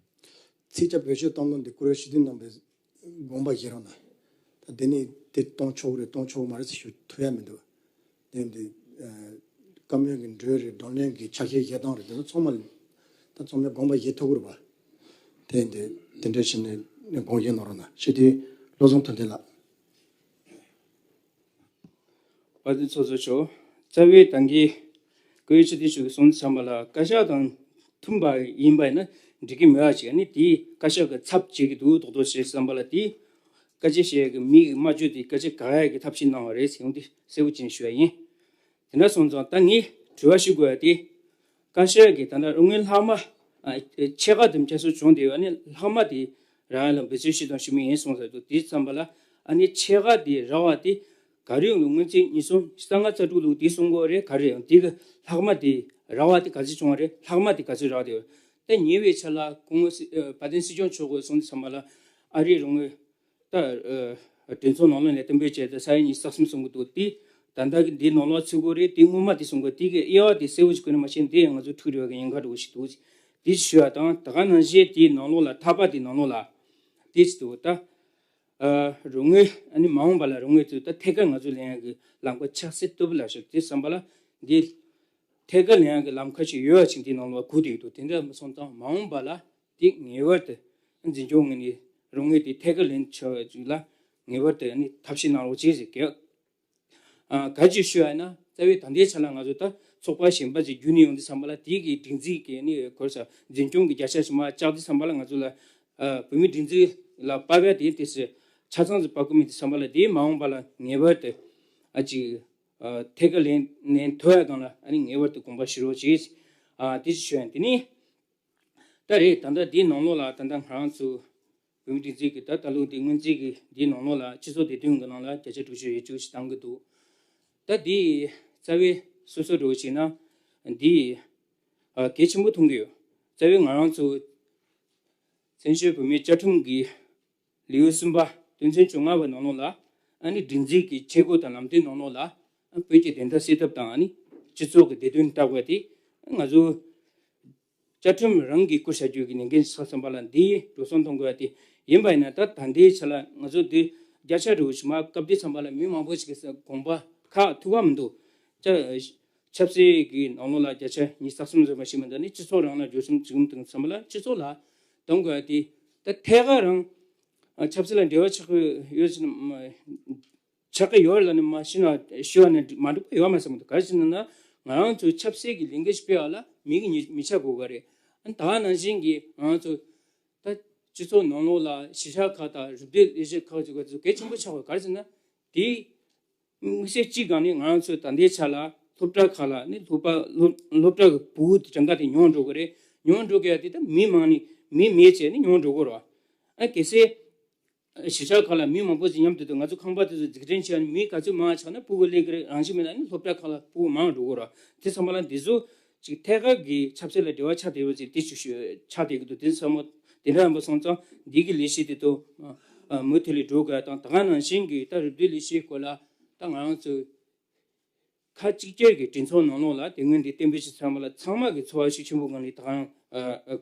ཚིག་བཅད་བེད་སྤྱོད་གཏོང་ལུགས་འདི་བཀུར་འོས་སྤྱི་འཐུས་རྣམ་པས་དགོངས་པ་བཞེས་རོགས་གནང་། ད་འདི་ནས་དེ་གཏོང་ཆོག་རེད་གཏོང་ཆོག་མ་རེད་ཟེར་ཞུ་ཐུབ་ཡ་མི་འདུག་དེ་འདི་བཀའ་མོལ་གྱི་འགྲོས་རེད། བགྲོ་གླེང་གི་ཆ་ཤས་བཞེས་སྟངས་རེད། དེ་ཚོ་ཚང་མ་ད་ཚང་མས་དགོངས་པ་བཞེས་ཐུབ་ཀྱི་རེད་པ། དེ་འདི་དེ་འདྲ་བྱས་ནས་དགོངས་བཞེས་གནང་རོགས་གནང་། སྤྱི་འཐུས་བློ་བཟང་དོན་ལྡན་ལགས། དཔལ་ལྡན་ཚོགས་གཙོ་མཆོག་རྩ་བའི་ད་གིན་སྐུ་ཡོད་སྤྱི་འཐུས་མཆོག་གིས་གསུངས་ཙམ་པ་ལ་བཀའ་ཤག་དང་མཐུན་པ་ཡིན་པ་ཡིན་ན་འགྲིག་གི་མེད་པ་ཅིག་ཨ་ནི་དེའི་བཀའ་ཤག་གི་ཚབ་བྱེད་ཀྱི་འདུག་རྡོག་རྡོག་བྱས་ཙམ་པ་ལ་དེའི་བཀའ་སྤྱི་ཞིག་གི་མི་གི་སྨྲ་བརྗོད་དེ་བཀའ་སྤྱི་དགག་ཡ་གི་ཐབས་ཤེས་གནང་བ་རེད་ཟེར་ཡོང་དུས་གསལ་པོ་ཅིག་ཞུ་བ་ཡིན། དེ་འདྲ་སོང་ཙང་ད་ངས་དྲི་བ་ཞུ་དགོས་ཡ་དེ། བཀའ་ཤག་གིས་ད་ལྟ་རོགས་དངུལ་ལྷག་མ་ཨ་ཕྱེད་ཀ་དེ་བསྐྱར་གསོ་བྱུང་བསྡད་ཡོད། ཨ་ནི་ལྷག་མ་དེ་རག་ཡ་ལ་འབད་བརྩོན་ཞིག་གཏོང་ཞུ་མི་ཡིན་གསུངས་ས་འདུག་དེ་ཙམ་པ་ལ་ཨ་ནི་ཕྱེད་ཀ་དེ་རག་པ་དེ་ག་རེ་ཡོང་ལུགས་སྔོན་རྩིས་ཉིས་སྟོང་ཉི་ཤུ་རྩ་ལྔ་རྩ་དྲུག་ལོ་དེ་གསུང་གི་རེད། ག་རེ་ཡོང་དེ་གི་ལྷག་མ་དེ་རག་པ་དེ་ག་ཚོད་བྱུང་བ་རེད། ལྷག་མ་དེ་ག་ཚོད་རག་བསྡད་ཡོད། ད་ཉེ་བའི་ཆར་ལ་སྐུ་ངོ་སྲིད་ཨ་དཔལ་ལྡན་སྲིད་སྐྱོང་མཆོག་གིས་གསུངས་དུས་ཙམ་པ་ལ་ཨ་རིའི་རོགས་དངུལ་ད་ཨ་ གྲོས་ཚོགས་ནང་ལོགས་ནས་གཏན་འབེབས་བྱས་ཏེ་ས་ཡ་ཉི་ཤུ་རྩ་གསུམ་གསུང་གི་འདུག་དེ་ད་ལྟ་གི་འདི་ནང་ལོགས་ཚུད་དགོས་རེད། དེ་སྔོན་མ་དེ་གསུང་དགོས། དེ་གི་དབྱེ་བ་དེ་གསལ་བོ་ཞིག་གོ་ནས་མ་ཤེས་ན། དེ་ཡང་ང་ཚོ་འཁྲུག་རེ་བ་གི་ཉེན་ཁ་འདྲ་བོ་ཞིག་འདུག་དེ་ཞུ་ཡ་དང་། ད་ག་ནང་བཞིན་དེའི་ནང་ལོགས་ལ་ཐག་པ་དེའི་ནང་ལོགས་ལ་དེ་ཞིག་འདུག་ད་ཨ་རོགས་དངུལ། ཨ་ནི་མ་འོངས་པ་ལ་རོགས་དངུལ་དེ་ད་ཐད་ཀར་ང་ཚོ་ལེན་ཡ་གི་ལམ་ཁ་ཆགས་སྲིད་ཐུབ་ལ་ཞིག་དེ་བསམ་པ་ལ་འདི་ཐད་ཀར་ལེན་ཡ་གི་ལམ་ཁ་ཞིག་ཡོད་པ་ཅིག་དེའི་ནང་ལོགས་སྒུག་བསྡད་ཀྱི་འདུག་དེ་འདྲ་མ་སོང་ཙང་མ་འོངས་པ་ལ་དེ་ངེས་པར་དུ་འཛིན་སྐྱོང་ངོས་ནས་རོགས་དངུལ་དེ་ཐད་ཀར་ལེན་ཆོག་ཅིག་ལ་ངེས་པར་དུ་ཨ་ནི་ཐབས་ཤེས་གནང་རོགས་བྱེད་ཟེར་གི། ཨ་ག་ཅི་ཞུ་ཡ་ཡིན་ན། རྩ་བའི་ད་ལྟའི་ཆ་ལ་ང་ཚོ་ད་ཚོགས་པ་གཞན་པ་ཅིག་བརྒྱུད་ནས་ཡོང་དུས་ཙམ་པ་ལ་དེ་གི་སྒྲིག་འཛུགས་ཀྱི་ནི་གོ་ས་འཛིན་སྐྱོང་གི་བརྒྱ་ཆ་ཞིག་མར་བཅག་དུས་ཙམ་པ་ལ་ང་ཚོ་ལ་ཨ་བོད་མིའི་སྒྲིག་འཛུགས་ལ་དཔག་པའི་དེ་དེ་ཚོ་ཆ་ཚང་ཞིག་དཔག་གི་མེད་དུས་ཙམ་པ་ལ། དེ་མ་འོངས་པ་ལ་ངེས་པར་དུ་ཨ་ཅིག་ཨ་ཐད་ཀར་ལེན་ལེན་ཐུབ་ཡ་སྒང་ལ་ཨ་ནི་ངེས་པར་དུ་དགོངས་པ་ཞུ་རོགས་བྱེད། ཨ་དེ་ཅིག་ཞུ་ཡ་ཡིན། དེ་ནི། ད་རེད། ད་ལྟ་འདིའི་ནང་ལོགས་ལ་ད་ལྟ་ང་རང་ཚོ་བོད་མིའི་སྒྲིག་འཛུགས་ཀྱི་ད་ད་ལོ་འདི་སྔོན་རྩིས་ཀྱི་འདིའི་ནང་ལོགས་ལ་སྤྱི་ཚོགས་བདེ་དོན་གྱི་ནང་ལ་བརྒྱ་ཆ་དྲུག་ཅུ་ཡས་བཅུ་ཞིག་བཏང་གི་འདུག་ད་འདི་རྩ་བའི་སོ་སོ་འགྲོ་བྱས་ན་འདི་ཨ་གལ་ཆེན་པོ་མཐོང་གི་ཡོད། རྩ་བའི་ང་རང་ཚོ་བཙན་བྱོལ་བོད་མིའི་བཅའ་ཁྲིམས་ཀྱི་ལེའུ་གསུམ་པ་དོན་ཚན་བཅོ་ལྔ་པའི་ནང་ལོགས་ལ་ཨ་ནི་སྒྲིག་འཛུགས་ཀྱི་བྱེད་སྒོ་དང་ལམ་སྟོན་ནང་ལོགས་ལ་ཨ་བོད་ཀྱི་བདེན་མཐའ་གསལ་ཐབས་དང་ཨ་ནི་སྤྱི་ཚོགས་ཀྱི་བདེ་དོན་ལྟ་དགོས་ཏེ་ང་ཚོ་བཅའ་ཁྲིམས་རང་གིས་བཀོད་བཞག་རྒྱུ་གི་ལས་འགན་ཆགས་ཙམ་པ་ལ་འདིའི་འགྲོ་སོང་གཏོང་དགོས་ཏེ་ཡིན་པ་ཡིན་ན། ད་ད་ལྟའི་ཆ་ལ་ང་ཚོ་འདི་བརྒྱ་ཆ་རེ་བཞིན་མར་བཀབ་དུས་ཙམ་པ་ལ་མི་མང་པོ་ཞིག་གིས་དགོངས་པ་ཁག་ཐུབ་པ་མི་འདུག་ཆབ་སྲིད་ཀྱི་ནང་ལོགས་ལ་བརྒྱ་ཆ་ཉི་ཤུ་རྩ་གསུམ་ཟེར་བ་ཞིག་མི་འདུག་ནི་སྤྱི་ཚོགས་རང་ལ་འགྲོ་སོང་བྱུང་དུས་ཙམ་པ་ལ་སྤྱི་ཚོགས་ལ་གཏོང་དགོས་ཏེ། ད་ཐད་ཀར་རང་ཆབ་སྲིད་ལ་འབྲེལ་བ་ཆགས་ཀྱི་ཡོད་ཟེར་ན། ཆགས་ཀྱི་ཡོད་ལ་ནི་མ་ཤི་ན་ཤི་བ་ནི་མ་འགྲིག་པ་ཡོད་མ་སོང་། ག་རེ་ཟེར་ན་ང་རང་ཚོའི་ཆབ་སྲིད་ཀྱི་ལས་འགུལ་སྤེལ་བ་ལ་མི་གི་མི་ཆ་དགོས་ག་རེད། ད་ནང་བཞིན་གྱི་ང་རང་ཚོ་ད་སྤྱི་ཚོགས་ནང་ལོགས་ལ་གཞིས་ཆགས་ཁག་དང་རུ་སྡེ་ལས་བྱེད་ཁག་ཅིག་ག་ཚོད་གལ་ཆེན་པོ་ཆགས་དགོས། ག་རེ་ཟེར་ན་དེ་དམིགས་བསལ་གཅིག་སྒང་ནས་ང་རང་ཚོ་ད་ལྟའི་ཆ་ལ་སློབ་གྲྭ་ཁག་ལ་ནི་སློབ་པ་སློབ་སློབ་གྲྭ་གི་ཕྲུ་གུ་གྲངས་ཀ་དེ་ཉུང་འགྲོ་གི་རེད། ཉུང་འགྲོ་གི་ཡ་དེ་ད་མི་མང་ནི་མི་མེད་བྱས་ནི་ཉུང་འགྲོ་གི་རེད། ཨ་གལ་སྲིད། གཞིས་ཆགས་ཁག་ལ་མི་མང་པོ་ཞིག་མཉམ་དུ་འདུག་ང་ཚོ་ཁང་པ་དེ་ཚོ་འཛུགས་སྐྲུན་བྱས་ནས་མི་ག་ཚོད་མང་ཆགས་ན་ཕྲུ་གུ་སླེབས་ཀྱི་རེད། རང་བཞིན་མེད་ན་ནི་སློབ་གྲྭ་ཁག་ལ་ཕྲུ་གུ་མང་འགྲོ་གི་རེད། དེ་ཚང་མ་ལ་འདི་ཚོ་ཅིག་ཐད་ཀར་གྱི་ཆབ་སྲིད་ལ་འབྲེལ་བ་ཆགས་བསྡད་ཡོད་ཅིག་དེ་ཅིག་ཤོད་ཆགས་བསྡད་ཀྱི་འདུག་དེ་ཚང་མ་དེ་འདྲ་ཡིན་པ་སོང་ཙང་འདི་གི་ལས་གཞི་དེ་ཚོ་མུ་མཐུད་ནས་འགྲོ་དགོས་དང་། ད་ག་ནང་བཞིན་གྱི་ད་རུ་སྡེ་ལས་གཞིའི་སྐོར་ལ་ད་ང་རང་ཚོ་ཁ་གཅིག་གྱུར་གྱི་གྲོས་ཚོགས་ནང་ལོགས་ལ་དེ་སྔོན་འདི་གཏན་འབེབས་ཞིག་ཚང་མ་ལ་ཚང་མ་གི་ཚོར་བ་ཤུགས་ཆེན་པོ་སྒང་ནས་ད་ག་རང་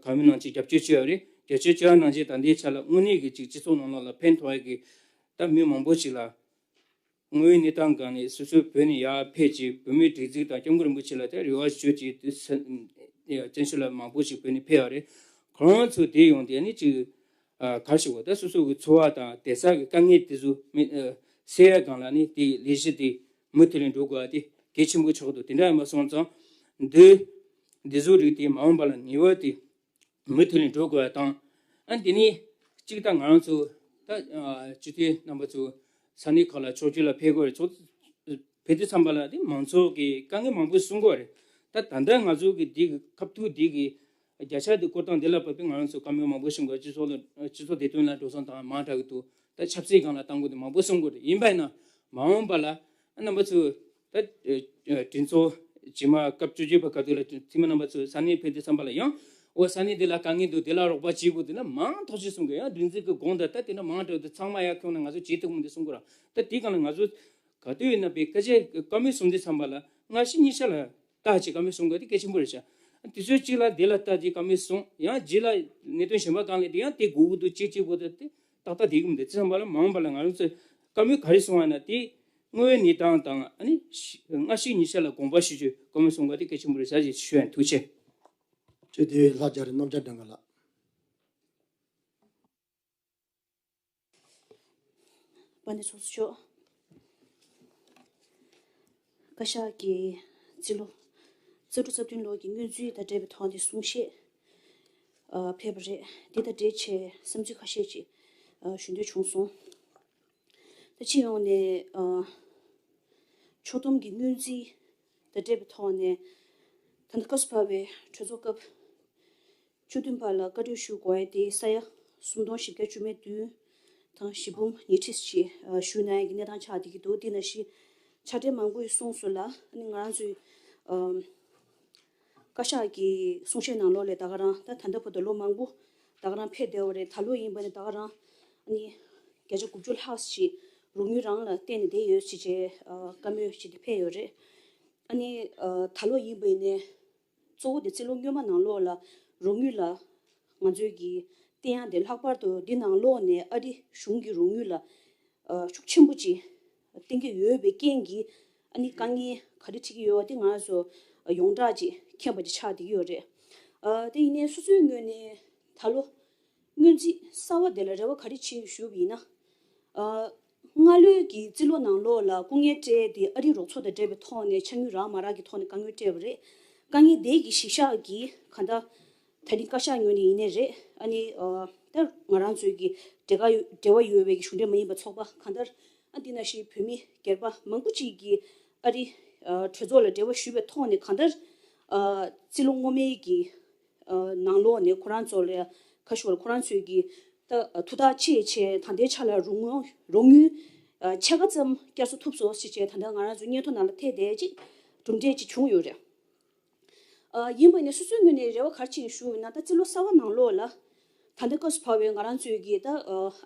གང་མིན་ནང་བཞིན་རྒྱབ་སྐྱོར་བྱས་པ་རེད། རྒྱབ་སྐྱོར་བྱས་པ་ནང་བཞིན་ད་ལྟའི་ཆ་ལ་དངོས་གནས་ཀྱི་ཅིག་སྤྱི་ཚོགས་ནང་ལོགས་ལ་ཕན་ཐོགས་ཡ་གི་ད་མི་མང་པོ་ཞིག་ལ་དངོས་ཡོད་གནས་སྟངས་སྒང་ནས་སོ་སོའི་བོད་ནས་ཡར་ཕེབས་ཀྱི་བོད་མིའི་སྒྲིག་འཛུགས་དང་སྐྱབས་མགོན་རིན་པོ་ཆེ་ལ་ད་རེ་བ་ཞུ་ཅིག་དེ་བཙན་བྱོལ་ལ་མང་པོ་ཞིག་བོད་ནས་ཕེབས་པ་རེད། ཁོ་རང་ཚོ་དེ་ཡོང་དེ་ནི་ཅིག་ག་ཞིག་གོ་ད་སོ་སོ་གི་འཚོ་བ་དང་བསྡད་ས་གི་དཀའ་ངལ་དེ་ཚོ་མི་སེལ་ཡ་སྒང་ལ་ནི་དེ་ལས་གཞི་དེ་མུ་མཐུད་ནས་འགྲོ་དགོས་པ་དེ་གལ་ཆེན་པོ་ཆགས་འདུག་དེ་འདྲ་ཡིན་པ་སོང་ཙང་འདི་འདི་ཚོ་རིགས་དེ་མ་འོངས་པ་ལ་ངེས་པར་དེ་མུ་མཐུད་ནས་འགྲོ་དགོས་པ་དང་། ཨ་འདི་ནི་གཅིག་ད་ང་རང་ཚོ་ད་སྤྱི་འཐུས་རྣམ་པ་ཚོ་ས་གནས་ཁག་ལ་ཕྱོགས་བསྐྱོད་ལ་ཕེབས་དགོས་རེད། ཕྱོགས་ཕེབས་དུས་ཙམ་པ་ལ་དེ་མང་ཚོགས་ཀྱི་དཀའ་ངལ་མང་པོ་གསུང་དགོས་རེད། ད་ད་ལྟ་ང་ཚོ་གི་འདི་གི་སྐབས་ཐོག་འདི་གི་བརྒྱ་ཆ་འདི་བསྐོར་སྟངས་འདི་ལ་བབས་པའི་ང་རང་ཚོ་བཀའ་མོལ་མང་པོ་གསུང་དགོས། སྤྱི་ཚོགས་ལ་སྤྱི་ཚོགས་བདེ་དོན་ལ་འགྲོ་སོང་བཏང་མང་དྲགས་ཀྱི་འདུག་ད་ཆབ་སྲིད་སྒང་ལ་བཏང་དགོས་འདུག་མང་པོ་གསུང་དགོས་རེད། ཡིན་པ་ཡིན་ན་མ་འོངས་པ་ལ་རྣམ་པ་ཚོ་ད་གྲོས་ཚོགས་རྗེས་མ་སྐབས་བཅུ་གཅིག་པ་སྐབས་དེ་ལ་འཐུས་མི་རྣམ་པ་ཚོ་ས་གནས་ཕེབས་དུས་ཙམ་པ་ལ་ཡང་འོ་ས་གནས་འདི་ལ་དཀའ་ངལ་འདུག་འདི་ལ་རོགས་པ་བྱེད་དགོས་འདུག་ན་མང་ཐག་ཆོད་གསུང་དགོས། ཡང་སྒྲིག་འཛུགས་ཀྱི་དགོངས་དག་ད་དེ་འདྲ་མང་དྲགས་འདུག་ཚང་མ་ཡར་ཁྱོང་ན་ང་ཚོ་བྱེད་ཐུབ་མི་འདུག་གསུང་དགོས་ར། ད་དེ་གང་ལ་ང་ཚོ་ག་དུས་ཡིན་ན་པའི་སྐད་ཆ་བཀའ་མོལ་གསུང་དུས་ཙམ་པ་ལ་སྔ་ཕྱི་གཉིས་ཆ་ལ་བལྟ་བྱས་བཀའ་མོལ་གསུང་དགོས་དེ་གལ་ཆེན་པོ་རེད་ཤག་དུས་ཚོད་གཅིག་ལ་དེ་ལ་བལྟ་བྱས་བཀའ་མོལ་གསུང་། ཡང་རྗེས་ལ་གནད་དོན་གཞན་པ་གང་ལས་དེ་ཡང་དེ་དགོས་ཀྱི་འདུག་གཅིག་གཅིག་པོ་དེ་དེ་ཏག་ཏག་དེ་གི་མི་འདུག་དེ་ཙམ་པ་ལ་མ་འོངས་པ་ལ་ང་རང་ཚོས་བཀའ་མོལ་ག་རེ་གསུང་བ་ན་དེ་དངོས་ཡོད་གནས་སྟངས་དང་ཨ་ནི་སྔ་ཕྱི་གཉིས་ཆ་ལ་དགོངས་པ་ཞུ་རྒྱུ་བཀའ་མོལ་གསུང་དགོས་དེ་གལ་ཆེན་པོ་རེད་ཤག་ཅེས་ཞུ་ཡ་ཡིན། ཐུགས་རྗེ་ཆེ། ཅེས་དེ་ལྷ་རྒྱ་རི་རྣམ་རྒྱལ་སྒྲོན་དཀར་ལགས། པ་ཎི་ཚོགས་གཙོ་མཆོག་བཀའ་ཤག་གིས་རྩིས་ལོ་རྩ་དྲུག་རྩ་བདུན་ལོ་གི་སྔོན་རྩིས་དང་འབྲེལ་བའི་ཐོག་ནས་གསུང་བཤད་ཨ་ཕེབས་པ་རེད། འདི་དང་འབྲེལ་བྱས་བསམ་ཚུལ་ཁ་ཤས་ཅིག་ཨ་ཞུ་འདོད་བྱུང་སོང་། ད་སྤྱི་ཡོངས་ནས་ཨ་ཕྱོགས་བསྡོམས་ཀྱི་སྔོན་རྩིས་དང་འབྲེལ་བའི་ཐོག་ནས་ད་ལྟ་སྐབས་སུ་བབས་པའི་གྲོས་ཚོགས་སྐབས་བཅུ་བདུན་པ་ལ་བཀའ་འཁྲོལ་ཞུ་དགོས་ཡ་དེ་ས་ཡ་སུམ་སྟོང་བཞི་བརྒྱ་བཅུ་མེད་བདུན་དང་བཞི་འབུམ་ཉི་ཁྲི་ཞིག་ཨ་ཞུ་གནང་ཡ་གི་གནས་སྟངས་ཆགས་བསྡད་ཀྱི་འདུག་དེ་ནང་བཞིན་ཕྱག་སྦྲེལ་མང་པོ་ཡི་གསུངས་སོང་ལ། ཨ་ནི་ང་རང་ཚོའི་ཨམ་བཀའ་ཤག་གི་གསུང་བཤད་ནང་ལོགས་ལ་ད་ག་རང་ད་ད་ལྟ་བར་དུ་ལོ་མང་པོ་ད་ག་རང་ཕེབས་བསྡད་པ་རེད། ད་ལོ་ཡིན་པ་ནི་ད་ག་རང་ཨ་ནི་བརྒྱ་ཆ་དགུ་བཅུ་ལྷག་ཞིག་ རོགས་དངུལ་རང་ལ་བརྟེན་ནས་བསྡད་ཡོད་ཅེས་བྱས་བཀའ་མོལ་ཞིག་དེ་ཕེབས་ཡོད་རེད། ཨ་ནི་ད་ལོ་ཡིན་པ་ཡིན་ནའི་གཙོ་བོ་དེ་རྩིས་ལོ་སྔོན་མ་ནང་ལོགས་ལ་རོགས་དངུལ་ལ་ང་ཚོས་ཀྱི་བརྟེན་ཡག་དེ་ལྷག་པར་དུ་འདི་ནང་ལོགས་ནས་ཨ་རི་གཞུང་གི་རོགས་དངུལ་ལ་ཤུགས་ཆེན་པོ་ཅིག་བརྟེན་གྱི་ཡོད་པའི་རྐྱེན་གྱིས་ཨ་ནི་དཀའ་ངལ་ག་རེ་འཕྲད་ཀྱི་ཡོད་པ་དེ་ང་ཚོ་ཡོངས་གྲགས་ཅིག་མཁྱེན་པ་ཅིག་ཆགས་བསྡད་ཀྱི་ཡོད་རེད། དེ་ཡིན་ནའི་སོ་སོའི་ངོས་ནས་ད་ལོ་སྔོན་རྩིས་གསར་བ་དེ་ལ་རེ་བ་ག་རེ་བྱེད་ཞུས་པ་ཡིན་ན། སྔ་ལོའི་གི་རྩིས་ལོ་ནང་ལོགས་ལ་སྐུ་ངལ་སྤྲད་དེ་ཨ་རིའི་རོགས་ཚོགས་དང་འབྲེལ་བའི་ཐོག་ནས་ཆ་དངུལ་རག་མ་རག་གི་ཐོག་ནས་དཀའ་ངལ་སྤྲད་པ་རེད། དཀའ་ངལ་དེ་གི་གཞི་བཞག་གིས་གང་ལྟར་ད་རིང་བཀའ་ཤག་ངོས་ནས་ཡིན་ནའི་རེད། ཨ་ནི་ད་ང་རང་ཚོའི་གི་འབྲེལ་བ་ཡོད་འབྲེལ་བ་ཡོད་པའི་གི་གཞུང་འབྲེལ་མ་ཡིན་པའི་ཚོགས་པ་གང་ལྟར་ཨ་འདི་ནང་བཞིན་བོད་མི་སྒེར་པ་མང་པོ་ཅིག་གིས་ཨ་རི་གྲོས་ཚོགས་ལ་འབྲེལ་བ་ཞུས་པའི་ཐོག་ནས་གང་ལྟར་རྩིས་ལོ་སྔོན་མའི་གི་ནང་ལོགས་ནས་ཁོ་རང་ཚོ་ལ་ཁ་ཤོར་ཁོ་རང་ཚོས་ཀྱི་ད་ཐུགས་ཐག་བཅད་བྱས་ད་ལྟའི་ཆ་ལ་རོགས་དངུལ་རོགས་དངུལ་ཕྱེད་ཀ་ཙམ་བསྐྱར་གསོ་ཐུབ་སོང་ཞེས་བྱས་ད་ལྟ་ང་རང་ཚོའི་སྙན་ཐོ་ནང་ལ་ཐེབས་བསྡད་ཅིག་གྲུབ་འབྲས་ཅིག་བྱུང་ཡོད་རེད། ཡིན་པ་ནས་སོ་སོའི་ངོས་ནས་རེ་བ་ག་རེ་བྱས་ཞུ་ཡིན་ན་ད་རྩིས་ལོ་གསར་བ་ནང་ལོགས་ལ་ད་ལྟ་སྐབས་སུ་བབས་པའི་ང་རང་ཚོའི་གི་ད་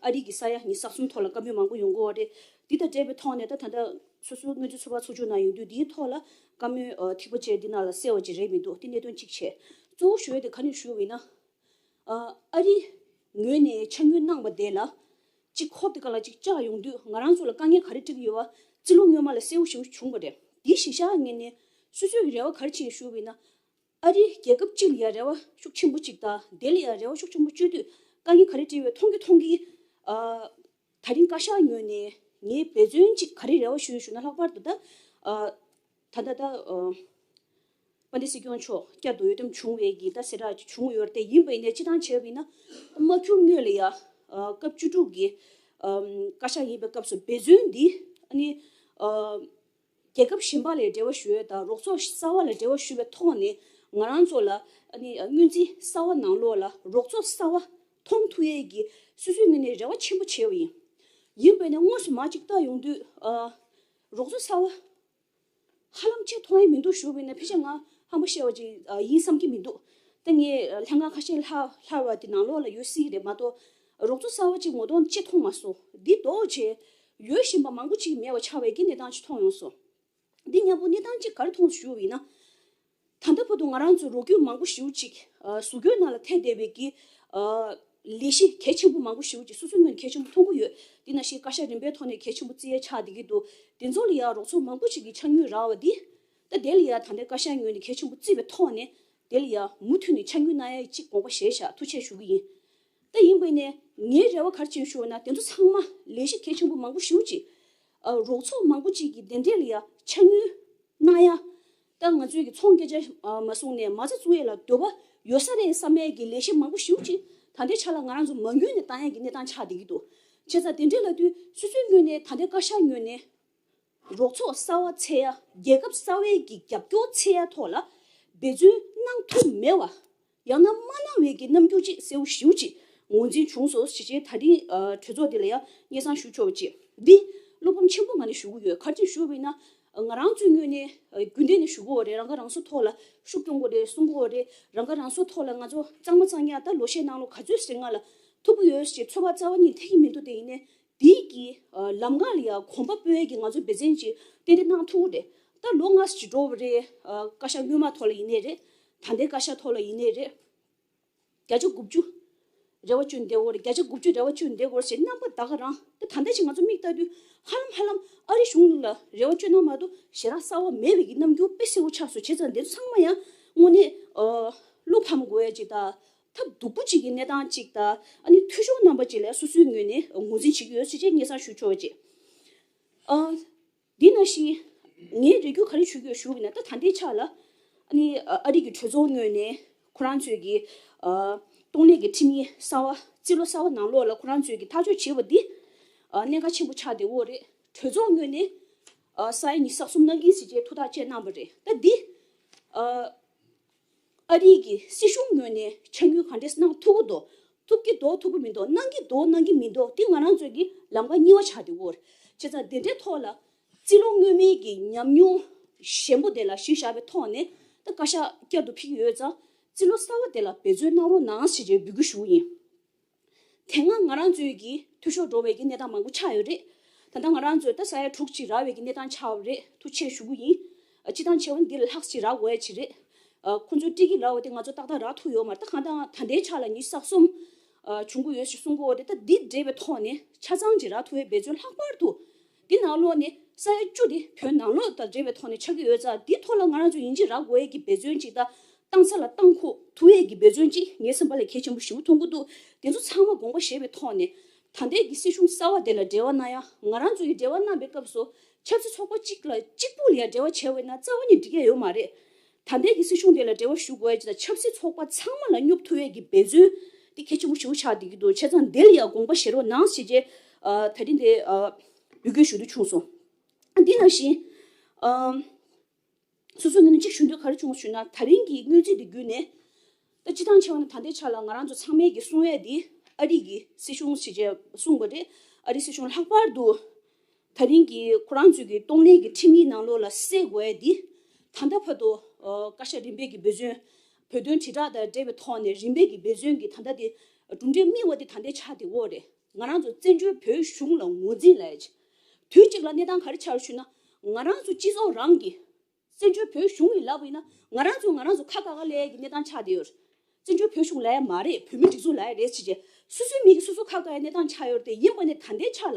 ཨ་རི་གི་ས་ཡ་ཉི་ཤུ་རྩ་གསུམ་ཐོག་ལ་བཀའ་མོལ་མང་པོ་ཡོང་གི་ཡོད་རེད། འདི་དང་འབྲེལ་བའི་ཐོག་ནས་ད་ད་ལྟ་སོ་སོའི་སྔོན་རྩིས་ཚོགས་པ་ཚོགས་ཆུང་ནང་ཡོང་དུས་འདིའི་ཐོག་ལ་བཀའ་མོལ་ཐིགས་པ་བཅས་འདི་ནང་ལ་གསལ་བ་ཅིག་རེད་མི་འདུག་དེ་གནད་དོན་གཅིག་བྱས། གཙོ་བོ་ཞུ་ཡ་དེ་ག་ནས་ཞུ་བ་ཡིན་ན། ཨ་རི་ངོས་ནས་ཆ་དངུལ་གནང་བ་དེ་ལ་གཅིག་ཁོབ་དེ་ག་ལ་གཅིག་བཅག་ཡོང་དུས་ང་རང་ཚོ་ལ་དཀའ་ངལ་ག་རེ་འཕྲད་ཀྱི་ཡོད་པ་རྩིས་ལོ་སྔོན་མ་ལ་གསལ་པོ་ཞེ་པོ་བྱུང་བ་རེད། འདི་གཞི་བཞག་ངོས་ནས་སོ་སོའི་རེ་བ་ག་རེ་བྱས་ཞུ་བ་ཡིན་ན། ཨ་རི་རྒྱལ་ཁབ་གཅིག་ལ་ཡང་རེ་བ་ཤུགས་ཆེན་པོ་གཅིག་དང་དེ་ལ་ཡང་རེ་བ་ཤུགས་ཆེན་པོ་བཅོལ་དུས་དཀའ་ངལ་ག་རེ་འཕྲད་ཡོད་མཐོང་གི་མཐོང་གི། ཨ་ད་རིང་བཀའ་ཤག་ངོས་ནས་ངས་འབད་བརྩོན་གཅིག་ག་རེ་རེ་བ་ཞུ་ཡོད་ཞུ་ན་ལྷག་པར་དུ་ད་ཨ་ད་ད་ད་ཨ་དཔལ་ལྡན་སྲིད་སྐྱོང་མཆོག་བསྐྱར་དུ་འོས་འདེམས་བྱུང་བའི་གི་ད་གསལ་བསྒྲགས་ཅིག་བྱུང་ཡོད་རེད་དེ། ཡིན་པ་ཡིན་ནའི་སྤྱིར་བཏང་བྱས་པ་ཡིན་ན་མ་འཁྱུར་སྔོན་ལ་ཡ་ཨ་སྐབས་བཅུ་དྲུག་གི་ཨམ་བཀའ་ཤག་ཡིན་པའི་སྐབས་སུ་འབད་བརྩོན་འདི་ཨ་ནི་ཨ་རྒྱལ་ཁབ་གཞན་པ་ལ་འབྲེལ་བ་ཞུ་ཡས་དང་རོགས་ཚོགས་གསར་བ་ལ་འབྲེལ་བ་ཞུ་བའི་ཐོག་ནས་ང་རང་ཚོ་ལ་ཨ་ནི་སྔོན་རྩིས་གསར་བ་ནང་ལོགས་ལ་རོགས་ཚོགས་གསར་བ་མཐོང་ཐུབ་ཡས་ཀྱི་སོ་སོའི་ངོས་ནས་རེ་བ་ཆེན་པོ་བྱས་པ་ཡིན། ཡིན་པས་ན་དངོས་སུ་མར་ཅིག་ལྟ་ཡོང་དུས་ཨ་རོགས་ཚོགས་གསར་བ་ཧ་ལམ་ཆེ་མཐོང་ཡས་མི་འདུག་ཞུ་བས་ན་ཕལ་ཆེར་ང་ཧམ་པ་བཤད་པ་ཅིག་ཨ་ཡིན་བསམ་གྱི་མི་འདུག་ད་ངས་ལྷན་ཁང་ཁ་ཤས་ལྷག་ལྷག་པ་དེ་ནང་ལོགས་ལ་ཡོད་སྲིད་རེད་མ་གཏོགས་རོགས་ཚོགས་གསར་བ་ཅིག་ངོ་གདོང་ཆེ་མཐོང་མ་སོང་། འདི་ལྡོག་བྱས་ཡོད་བཞིན་པ་མང་པོ་ཅིག་མེད་པ་ཆགས་པའི་གི་གནས་སྟངས་ཅིག་མཐོང་ཡོང་སོང་། འདི་མཉམ་པོ་གནས་སྟངས་ཅིག་ག་རེ་མཐོང་ཞུ་བ་ཡིན་ན། ད་ལྟ་བར་དུ་ང་རང་ཚོ་རོགས་སྐྱོར་མང་པོ་ཞེ་པོ་ཅིག་ཨ་ཟུར་བཀོད་ནང་ལ་ཐེབས་བསྡད་པའི་གི་ཨ་ལས་གཞི་གལ་ཆེན་པོ་མང་པོ་ཞེ་པོ་ཅིག་སོ་སོའི་ངོས་ནས་གལ་ཆེན་པོ་མཐོང་གི་ཡོད། འདི་ནང་བཞིན་བཀའ་ཤག་རིམ་པའི་ཐོག་ནས་གལ་ཆེན་པོ་བརྩི་ཡས་ཆགས་བསྡད་ཀྱི་འདུག་དེ་ཚོ་ལ་ཡང་རོགས་ཚོགས་མང་པོ་ཅིག་གིས་ཆ་དངུལ་རག་པ་འདི་ད་དེ་ལ་ཡང་ད་ལྟའི་བཀའ་ཤག་ངོས་ནས་གལ་ཆེན་པོ་བརྩིས་པའི་ཐོག་ནས་དེ་ལ་ཡང་མུ་མཐུད་ནས་ཆ་དངུལ་གནང་ཡས་ཅིག་དགོངས་པ་བཞེས་བཞག་ཐུགས་རྗེ་ཆེ་ཞུ་གི་ཡིན། ད་ཡིན་པ་ཡིན་ནའི་ངའི་རེ་བ་ག་རེ་བྱེད་ཞུ་བ་ན་དེ་ཚོ་ཚང་མ་ལས་གཞི་གལ་ཆེན་པོ་མང་པོ་ཞེ་པོ་ཅིག་ཨ་རོགས་ཚོགས་མང་པོ་ཅིག་གིས་དེ་འདྲས་ལ་ཡ་ཆ་དངུལ་གནང་ཡ། ད་ང་ཚོའི་གི་ཚོང་སྐད་ཆ་ཨ་མ་གསུངས་ནས་མ་རྩ་བཙུགས་ཡས་ལ་འདོད་པ་ཡོད་ས་རེད་བསམ་ཡས་ཀྱི་ལས་གཞི་མང་པོ་ཞེ་པོ་ཅིག་ད་ལྟའི་ཆ་ལ་ང་རང་ཚོ་མ་དངུལ་ནས་བཏང་ཡས་ཀྱི་གནས་སྟངས་ཆགས་བསྡད་ཀྱི་འདུག་བྱས་ཙང་དེ་འདྲས་ལབ་དུས་སོ་སོའི་ངོས་ནས་ད་ལྟའི་བཀའ་ཤག་ངོས་ནས་རོགས་ཚོགས་གསར་བ་འཚོལ་ཡ་རྒྱལ་ཁབ་གསར་བའི་གི་རྒྱབ་སྐྱོར་འཚོལ་ཡ་ཐོག་ལ་འབད་བརྩོན་གནང་ཐུབ་མེད་པ། ཡང་ན་མ་གནང་བའི་གི་རྣམ་འགྱུར་ཅིག་གསལ་པོ་ཞེ་པོ་ཅིག་ངོས་འཛིན་བྱུང་སོང་ཞེས་བྱས་ད་རིང་ཨ་གྲོས་ཚོགས་འདི་ལ་ཡང་སྙན་སེང་ཞུ་ཆོག་པ་ཅིག་འདི་བློ་ཕམ་ཆེན་པོ་ང་ནས་ཞུ་གི་ཡོད། ག་རེ་ཞུ་བ་ཡིན་ན་ང་རང་ཚོའི་ངོས་ནས་ཨ་རྒྱུན་ལྡན་ནས་ཞུ་གི་ཡོད་རེད། རང་ཁ་རང་གསོ་ཐོག་ལ་ཤུགས་སྐྱོན་གྱི་ཡོད་རེད་གསུང་གི་ཡོད་རེད། རང་ཁ་རང་གསོ་ཐོག་ལ་ང་ཚོ་གཙང་མ་གཙང་ཡག་ད་ལོ་ཤས་ནང་ལོ་ག་ཚོད་ཟིན་ང་ལ་ཐུག་གི་ཡོད་ཞེས་ཚོད་དཔག་རྩ་བ་ཉིད་ཐེབས་ཀྱི་མི་འདུག་དེ་ཡིན་ནའི་དེའི་གི་ཨ་ལམ་ཁ་ལ་ཡང་གོམ་པ་སྤོ་ཡས་ཀྱི་ང་ཚོ་འབད་བརྩོན་ཅིག་ཏན་ཏན་གནང་ཐུབ་ཀྱི་རེད། ད་ལོ་ལྔ་ཙམ་ཅིག་འགྲོ་བ་རེད། ཨ་བཀའ་ཤག་སྔོན་མ་ཐོག་ལ་ཡིན་ནའི་རེད། ད་ལྟའི་བཀའ་ཤག་ཐོག་ལ་ཡིན་ནའི་རེད། བརྒྱ་ཆ་དགུ་བཅུ་རེ་བ་བཅོལ་བསྡད་ཡོད་རེད། བརྒྱ་ཆ་དགུ་བཅུ་རེ་བ་བཅོལ་བསྡད་ཡོད་རེད་ཞེས་རྣམ་པ་ད་ག་རང་ད་ད་ལྟ་ཅིག་ང་ཚོ་མིག་ལྟ་དུས་ཧ་ལམ་ཧ་ལམ་ཨ་རི་གཞུང་ལ་རེ་བ་བཅོལ་ན་མ་གཏོགས་ཞེ་དྲག་གསར་བ་མེད་པའི་གི་རྣམ་འགྱུར་དཔེ་གསལ་པོ་ཆགས་སོང་། བྱས་ཙང་འདི་ཚོ་ཚང་མ་ཡང་དངོས་གནས་ཨ་བློ་ཕམ་དགོས་ཡ་ཅིག་དང་། ཐབས་སྡུག་པོ་གཅིག་གི་གནས་སྟངས་གཅིག་དང་ཨ་ནི་འཐུས་ཤོར་རྣམ་པ་གཅིག་ལ་སོ་སོའི་ངོས་ནས་ངོས་འཛིན་བྱེད་ཀྱི་ཡོད་ཟེར་བྱས་སྙན་སེང་ཞུ་ཆོག་ཅིག་ཨ། འདི་ནང་བཞིན་ངས་རེ་སྐུལ་ག་རེ་ཞུ་གི་ཡོད་ཞུ་བ་ཡིན་ན་ད་ད་ལྟའི་ཆ་ལ་ཨ་ནི་ཨ་རི་གི་གྲོས་ཚོགས་ངོས་ནས་ཁོ་རང་ཚོའི་གི་ཨ་གཏོང་ལེན་གྱི་ཁྲིམས་ཡིག་གསར་བ་རྩིས་ལོ་གསར་བ་ནང་ལོགས་ལ་ཁོ་རང་ཚོའི་གི་ཐག་གཅོད་བྱས་པ་འདི་ཨ་གནད་འགག་ཆེན་པོ་ཆགས་བསྡད་ཡོད་རེད། གྲོས་ཚོགས་ངོས་ནས་ཨ་ས་ཡ་ཉི་ཤུ་རྩ་གསུམ་གནང་གི་ཡིན་ཟེར་བྱས་ཐུགས་ཐག་བཅད་གནང་བ་རེད། ད་འདི་ཨ། ཨ་རིའི་གི་སྲིད་གཞུང་ངོས་ནས་ཆ་དངུལ་ག་འདྲས་གནང་ཐུབ་ཀྱི་འདུག་ཐུབ་ཀྱི་འདུག་ཐུབ་ཀྱི་མི་འདུག་གནང་གི་འདུག་གནང་གི་མི་འདུག་དེ་ང་རང་ཚོའི་གི་ལམ་ཁ་གཉིས་པ་ཆགས་བསྡད་ཡོད་རེད། བྱས་ཙང་དེ་འདྲའི་ཐོག་ལ་རྩིས་ལོ་སྔོན་མའི་གི་ཉམས་མྱོང་ཞན་པོ་དེ་ལ་གཞི་བཞག་པའི་ཐོག་ནས་ད་བཀའ་ཤག་བསྐྱར་དུ་ཕུལ་གྱི་ཡོད་ཙང་རྩིས་ལོ་གསར་བ་དེ་ལ་འབད་བརྩོན་གནང་རོགས་གནང་ཞེས་བྱས་འབོད་སྐུལ་ཞུ་གི་ཡིན། དེ་སྔ་ང་རང་ཚོའི་གི་འཐུས་ཤོར་འགྲོ་བའི་གི་གནས་སྟངས་མང་པོ་ཆགས་ཡོད་རེད། ད་ལྟ་ང་རང་ཚོས་ད་ས་ཡ་དྲུག་ཅིག་རག་པའི་གི་གནས་སྟངས་ཆགས་པ་རེད། ཐུགས་རྗེ་ཆེ་ཞུ་གི་ཡིན། ཨ། སྤྱིར་བཏང་བྱས་པ་ན་འདི་ལས་ལྷག་ཅིག་རག་དགོས་ཡ་ཅིག་རེད། ཨ། ཁོང་ཚོས་སྤྲད་ཀྱི་རག་པ་དེ་ང་ཚོ་ཏག་ཏག་རག་ཐུབ་ཡོད་མ་རེད། ད་གང་ལྟར་ད་ལྟའི་ཆ་ལ་ཉི་ཤུ་རྩ་གསུམ། ཨ། བྱུང་གི་ཡོད་ཞེས་གསུང་གི་ཡོད་རེད། ད་འདི་འདྲེས་པའི་ཐོག་ནས་ཆ་ཚང་ཅིག་རག་ཐུབ་པའི་འབད་བརྩོན། ལྷག་པར་དུ་འདི་ནང་ལོགས་ནས་ས་ཡ་བཅུ་དེ་བོད་ནང་ལོགས་དང་འབྲེལ་བའི་ཐོག་ནས་ཆགས་ཀྱི་ཡོད་ཙང་། འདི་ཐོག་ལ་ང་རང་ཚོ་ཡིན་གཅིག་རག་དགོས་ཡས་ཀྱི་འབད་བརྩོན་ཅིག་དང་། བཏང་ས་ལ་བཏང་ཁུག་ཐུབ་ཡས་ཀྱི་འབད་བརྩོན་ཅིག་ངའི་བསམ་པ་ལ་གལ་ཆེན་པོ་ཞེ་པོ་མཐོང་གི་འདུག་དེ་ཚོ་ཚང་མ་དགོངས་པ་བཞེས་པའི་ཐོག་ནས། ད་ལྟའི་གི་སྲིད་གཞུང་གསར་བ་དེ་ལ་འབྲེལ་བ་གནང་ཡ། ང་རང་ཚོ་ཡི་འབྲེལ་བ་གནང་པའི་སྐབས་སུ་ཆབ་སྲིད་ཚོགས་པ་གཅིག་ལ་གཅིག་པུ་ལ་ཡ་འབྲེལ་བ་བྱས་པ་ཡིན་ན་རྩ་བ་ནས་འགྲིག་ཡ་ཡོད་མ་རེད། ད་ལྟའི་གི་སྲིད་གཞུང་དེ་ལ་འབྲེལ་བ་ཞུ་དགོས་ཡ་ཅིག་དང་། ཆབ་སྲིད་ཚོགས་པ་ཚང་མ་ལ་སྙོབ་ཐུབ་ཡས་ཀྱི་འབད་བརྩོན་དེ་གལ་ཆེན་པོ་ཞེ་པོ་ཆགས་བསྡད་ཀྱི་འདུག་བྱས་ཙང་དེ་ལ་ཡ་དགོངས་པ་བཞེས་རོགས་གནང་ཞེས་བྱས། ཨ། ད་རིང་དེ། ཨ། འབོད་སྐུལ་ཞུ་འདོད་བྱུང་སོང་། འདི་ནང་བཞིན། ཨ། སོ་སོའི་ངོས་ནས་གཅིག་ཞུ་འདོད་ག་རེ་བྱུང་ཞུས་ན། ད་རིང་གི་སྔོན་རྩིས་དེ་བརྒྱུད་ནས། ད་སྤྱིར་བཏང་བྱས་པ་ན་ད་ལྟའི་ཆ་ལ་ང་རང་ཚོ་ཚང་མས་ཀྱི་གསུང་ཡས་དེ་ཨ་རི་གི་སྲིད་གཞུང་ཞེས་བྱས་གསུངས་པ་རེད། ཨ་རི་སྲིད་གཞུང་ལྷག་པར་དུ་ད་རིང་གི་ཁོ་རང་ཚོའི་གི་གཏོང་ལེན་གྱི་ཁྲིམས་ཡིག་ནང་ལོགས་ལ་གསལ་དགོས་ཡས་དེ། ད་ལྟ་བར་དུ། ཨ། བཀའ་ཤག་རིམ་པས་ཀྱི་འབད་བརྩོན། བོད་དོན་དྲིལ་བསྒྲགས་དང་འབྲེལ་བའི་ཐོག་ནས་རིམ་པས་ཀྱི་འབད་བརྩོན་གྱི་ད་ལྟ་དེ་གྲུབ་འབྲས་རྨིས་པ་དེ་ད་ལྟའི་ཆ་དེ་འོ་རེད། ང་རང་ཚོ་བཙན་བྱོལ་བོད་གཞུང་ལ་ངོས་འཛིན་ལབ་ཡས་ཅིག་དུས་གཅིག་ལ་གནས་སྟངས་ག་རེ་ཆགས་ཞུས་ན། ང་རང་ཚོ་སྤྱི་ཚོགས་རང་གི། བཙན་བྱོལ་བོད་གཞུང་གི་ལབ་པ་ཡིན་ན། ང་རང་ཚོས་ང་རང་ཚོ་ཁ་བཀག་ག་ལབ་ཡས་ཀྱི་གནས་སྟངས་ཆགས་བསྡད་ཡོད་རེད། བཙན་བྱོལ་བོད་གཞུང་ལབ་ཡས་མ་རེད། བོད་མིའི་སྒྲིག་འཛུགས་ལབ་ཡས་རེད་ཟེར་བྱས། སོ་སོའི་མི་གིས་སོ་སོ་ཁ་བཀག་ཡས་གནས་སྟངས་ཆགས་ཡོད་རེད་དེ། ཡིན་པ་ནས་ད་ལྟའི་ཆ་ལ་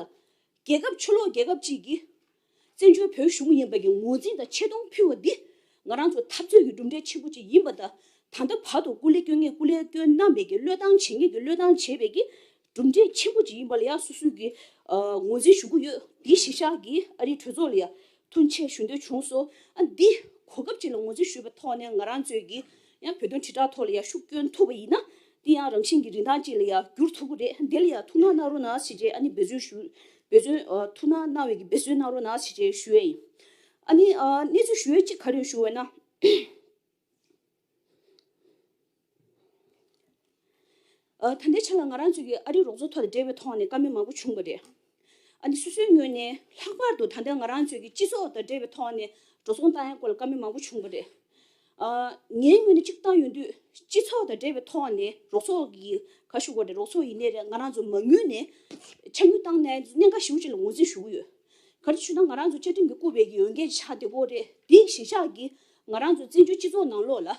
རྒྱལ་ཁབ། ཕྱི་ལོགས་རྒྱལ་ཁབ་ཅིག་གིས་བཙན་བྱོལ་བོད་གཞུང་ཡིན་པ་གི་ངོས་འཛིན་དང་ཆེ་མཐོང་ཕུལ་བ་འདི་ང་རང་ཚོ་འཐབ་རྩོད་ཀྱི་གྲུབ་འབྲས་ཆེན་པོ་ཅིག་ཡིན་པ་དང་། ད་ལྟ་བར་དུ་སྐུ་ལས་སྐྱོན་མཁན། སྐུ་ལས་སྐྱོན་གནང་མེད་མཁན། བློས་བཏང་བྱེད་མཁན་གྱིས་བློས་བཏང་བྱས་པའི་གི་གྲུབ་འབྲས་ཆེན་པོ་ཅིག་ཡིན་པ་ལ་ཡང་སོ་སོས་ཀྱི། ཨ། ངོས་འཛིན་ཞུ་གི་ཡོད། དེའི་གཞིར་བཞག་གིས་ཨ་རིའི་གྲོས་ཚོགས་ལ་ཡང་ཐུགས་རྗེ་ཆེ་ཞུ་འདོད་བྱུང་སོང་། ཨ། འདི་གོ་སྐབས་ཅིག་ལ་ངོས་འཛིན་ཞུས་པའི་ཐོག་ནས། ང་རང་ཚོས་ཀྱི་ཡང་བོད་དོན་དྲིལ་བསྒྲགས་ཐོག་ལ་ཡང་ཤུགས་བསྐྱོན་ཐུབ་པ་ཡིན་ན། འདི་ཡང་རང་བཞིན་གྱི་རིན་ཐང་ཅིག་ལ་ཡང་འགྱུར་ཐུབ་ཀྱི་རེད། འདི་ལ་ཡང་ཐུགས་སྣང་གནང་རོགས་གནང་ཞེས་བྱས། ཨ་ནི་འབད་བརྩོན་ཞུ། འབད་བརྩོན། ཨ། ཐུགས་སྣང་གནང་བའི་གི་འབད་བརྩོན་གནང་རོགས་གནང་ཞེས་བྱས་ཞུ་ཡས་ཡིན། ཨ་ནི། ཨ། གནས་ཚུལ་ཞུ་ཡས་གཅིག་ག་རེ་ཞུ་བས་ན། ཨ། ད་ལྟའི་ཆ་ལ་ང་རང་ཚོའི་གི་ཨ་རིའི་རོགས་ཚོགས་ཐོག་དང་འབྲེལ་བའི་ཐོག་ནས་བཀའ་མོལ་མང་པོ་བྱུང་བ་རེད། ཨ་ནི་སོ་སོའི་ངོས་ནས་ལྷག་པར་དུ་ད་ལྟ་ང་རང་ཚོའི་གི་སྤྱི་ཚོགས་དང་འབྲེལ་བའི་ཐོག་ནས་འགྲོ་སོང་བཏང་ཡ་སྐོར་ལ་བཀའ་མོལ་མང་པོ་བྱུང་བ་རེད། ཨ། ངའི་ངོས་ནས་གཅིག་བཏང་ཡོང་དུས། སྤྱི་ཚོགས་དང་འབྲེལ་བའི་ཐོག་ནས་རོགས་ཚོགས་ཀྱི་ག་ཞུ་དགོས་རེད། རོགས་ཚོགས་ཡིན་ནའི་རེད། ང་རང་ཚོ་མ་དངུལ་ནས་ཆ་དངུལ་བཏང་ནས་གནད་འགག་ཞེ་པོ་ཅིག་ལ་ངོས་འཛིན་ཞུ་གི་ཡོད། ག་རེ་ཞུ་ན། ང་རང་ཚོ་བཅའ་ཁྲིམས་ཀྱིས་བཀུར་བའི་གི་འོས་འགན་ཆགས་བསྡད་ཡོད་རེད། དེའི་གཞིར་བཞག་གིས་ང་རང་ཚོ་བཙན་བྱོལ་སྤྱི་ཚོགས་ནང་ལོགས་ལ།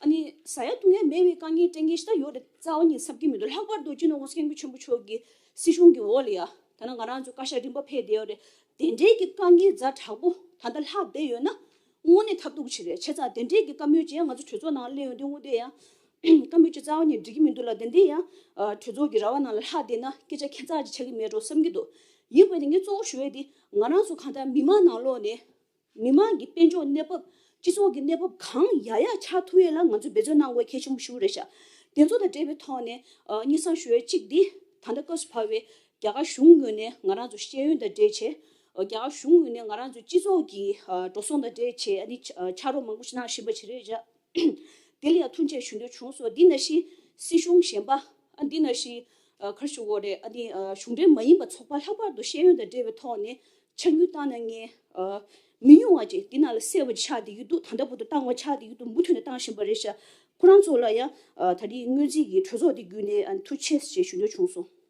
ཨ་ནི་ཟ་ཡ་བཏུང་ཡ་མེད་པའི་དཀའ་ངལ་འཕྲད་མཁན་ཞིག་ད་ཡོད་རེད། རྩ་བ་ཉིད་བསམ་གྱི་མི་འདུག་ལྷག་པར་དུ་སྤྱི་ནོར་༸གོང་ས་༸སྐྱབས་མགོན་ཆེན་པོ་མཆོག་གི་སྲིད་གཞུང་གི་འོག་ལ་ཡ། ད་ནང་ང་རང་ཚོ་བཀའ་ཤག་རིམ་པ་ཕེབས་བསྡད་ཡོད་རེད། དེ་འདྲའི་གི་དཀའ་ངལ་ཛ་དྲག་པོ་ད་ལྟ་ལྷག་བསྡད་ཡོད་ན། དངོས་གནས་ཐབས་སྡུག་ཅིག་རེད། བྱས་ཙང་དེ་འདྲའི་གི་བཀའ་མོལ་ཅིག་ང་ཚོ་གྲོས་ཚོགས་ནང་སླེབས་ཡོང་དུས། དངོས་དེ་ཡང་བཀའ་མོལ་ཅིག་རྩ་བ་ཉིད་འགྲིག་གི་མི་འདུག་ལ། དེ་འདྲའི་ཡང་གྲོས་ཚོགས་ཀྱི་ར་བ་ནང་ལ་ལྷག་བསྡད་ན་སྐད་ཆ་ཁྱད་མཚར་ཅིག་ཆགས་ཀྱི་མེད་འགྲོ་བསམ་གྱི་འདུག་ཡིན་པ་ནི་ངས་གཙོ་བོ་ཞུ་ཡས་དེ། ང་རང་ཚོ་གང་ལྟར་མི་མང་ནང་ལོགས་ནས། མི་མང་གི་དཔལ་འབྱོར་གནས་བབ། སྤྱི་ཚོགས་ཀྱི་གནས་བབ་གང་ཡག་ཡག་ཆགས་ཐུབ་ཡས་ལ་ང་ཚོས་འབད་བརྩོན་གནང་དགོས་གལ་ཆེན་པོ་ཞིག་རེད་ཤག་དེ་ཚོ་དང་འབྲེལ་བའི་ཐོག་ནས། ཨ། སྙན་སེང་ཞུ་ཡས་གཅིག་འདི། ད་ལྟ་སྐབས་སུ་བབས་པའི་རྒྱ་གར་གཞུང་ངོས་ནས་ང་རང་ཚོ་ཤེས་ཡོན་དང་འབྲེལ་བྱས། ཨ། རྒྱ་གར་གཞུང་ངོས་ནས་ང་རང་ཚོའི་སྤྱི་ཚོགས་ཀྱི། ཨ། འགྲོ་སོང་དང་འབྲེལ་བྱས། ཨ་ནི་ཕྱ། ཨ། ཕྱག་རོགས་མང་པོ་ཞིག་གནང་བཞིན་པ་ཞིག་རེད་ཤག་དེ་ལ་ཡང་ཐུགས་རྗེ་ཆེ་ཞུ་འདོད་བྱུང་སོང་། འདི་ནང་བཞིན་སྲིད་གཞུང་གཞན་པ། ཨ། འདི་ནང་བཞིན། ཨ། ག་རེ་ཞུ་དགོས་རེད། ཨ་ནི། ཨ། གཞུང་འབྲེལ་མ་ཡིན་པ་ཚོགས་པ། ལྷག་པར་དུ་ཤེས་ཡོན་དང་འབྲེལ་བའི་ཐོག་ནས་ཕྱག་དངུལ་བཏང་གནང་མཁན། ཨ། མི་ཉུང་བ་ཅིག་འདི་ནང་ལ་གསལ་བ་ཆགས་བསྡད་ཀྱི་འདུག་ད་ལྟ་བར་དུ་བཏང་བ་ཆགས་བསྡད་ཀྱི་འདུག་མུ་མཐུད་ནས་བཏང་བཞིན་པ་རེད་ཤག་ཁོ་རང་ཚོ་ལ་ཡང་། ཨ། ད་རེས་སྔོན་རྩིས་ཀྱི་གྲོས་ཚོགས་འདི་བརྒྱུད་ནས། ཨ། ཐུགས་རྗེ་ཆེ་ཞེས་ཞུ་འདོད་བྱུང་སོང་།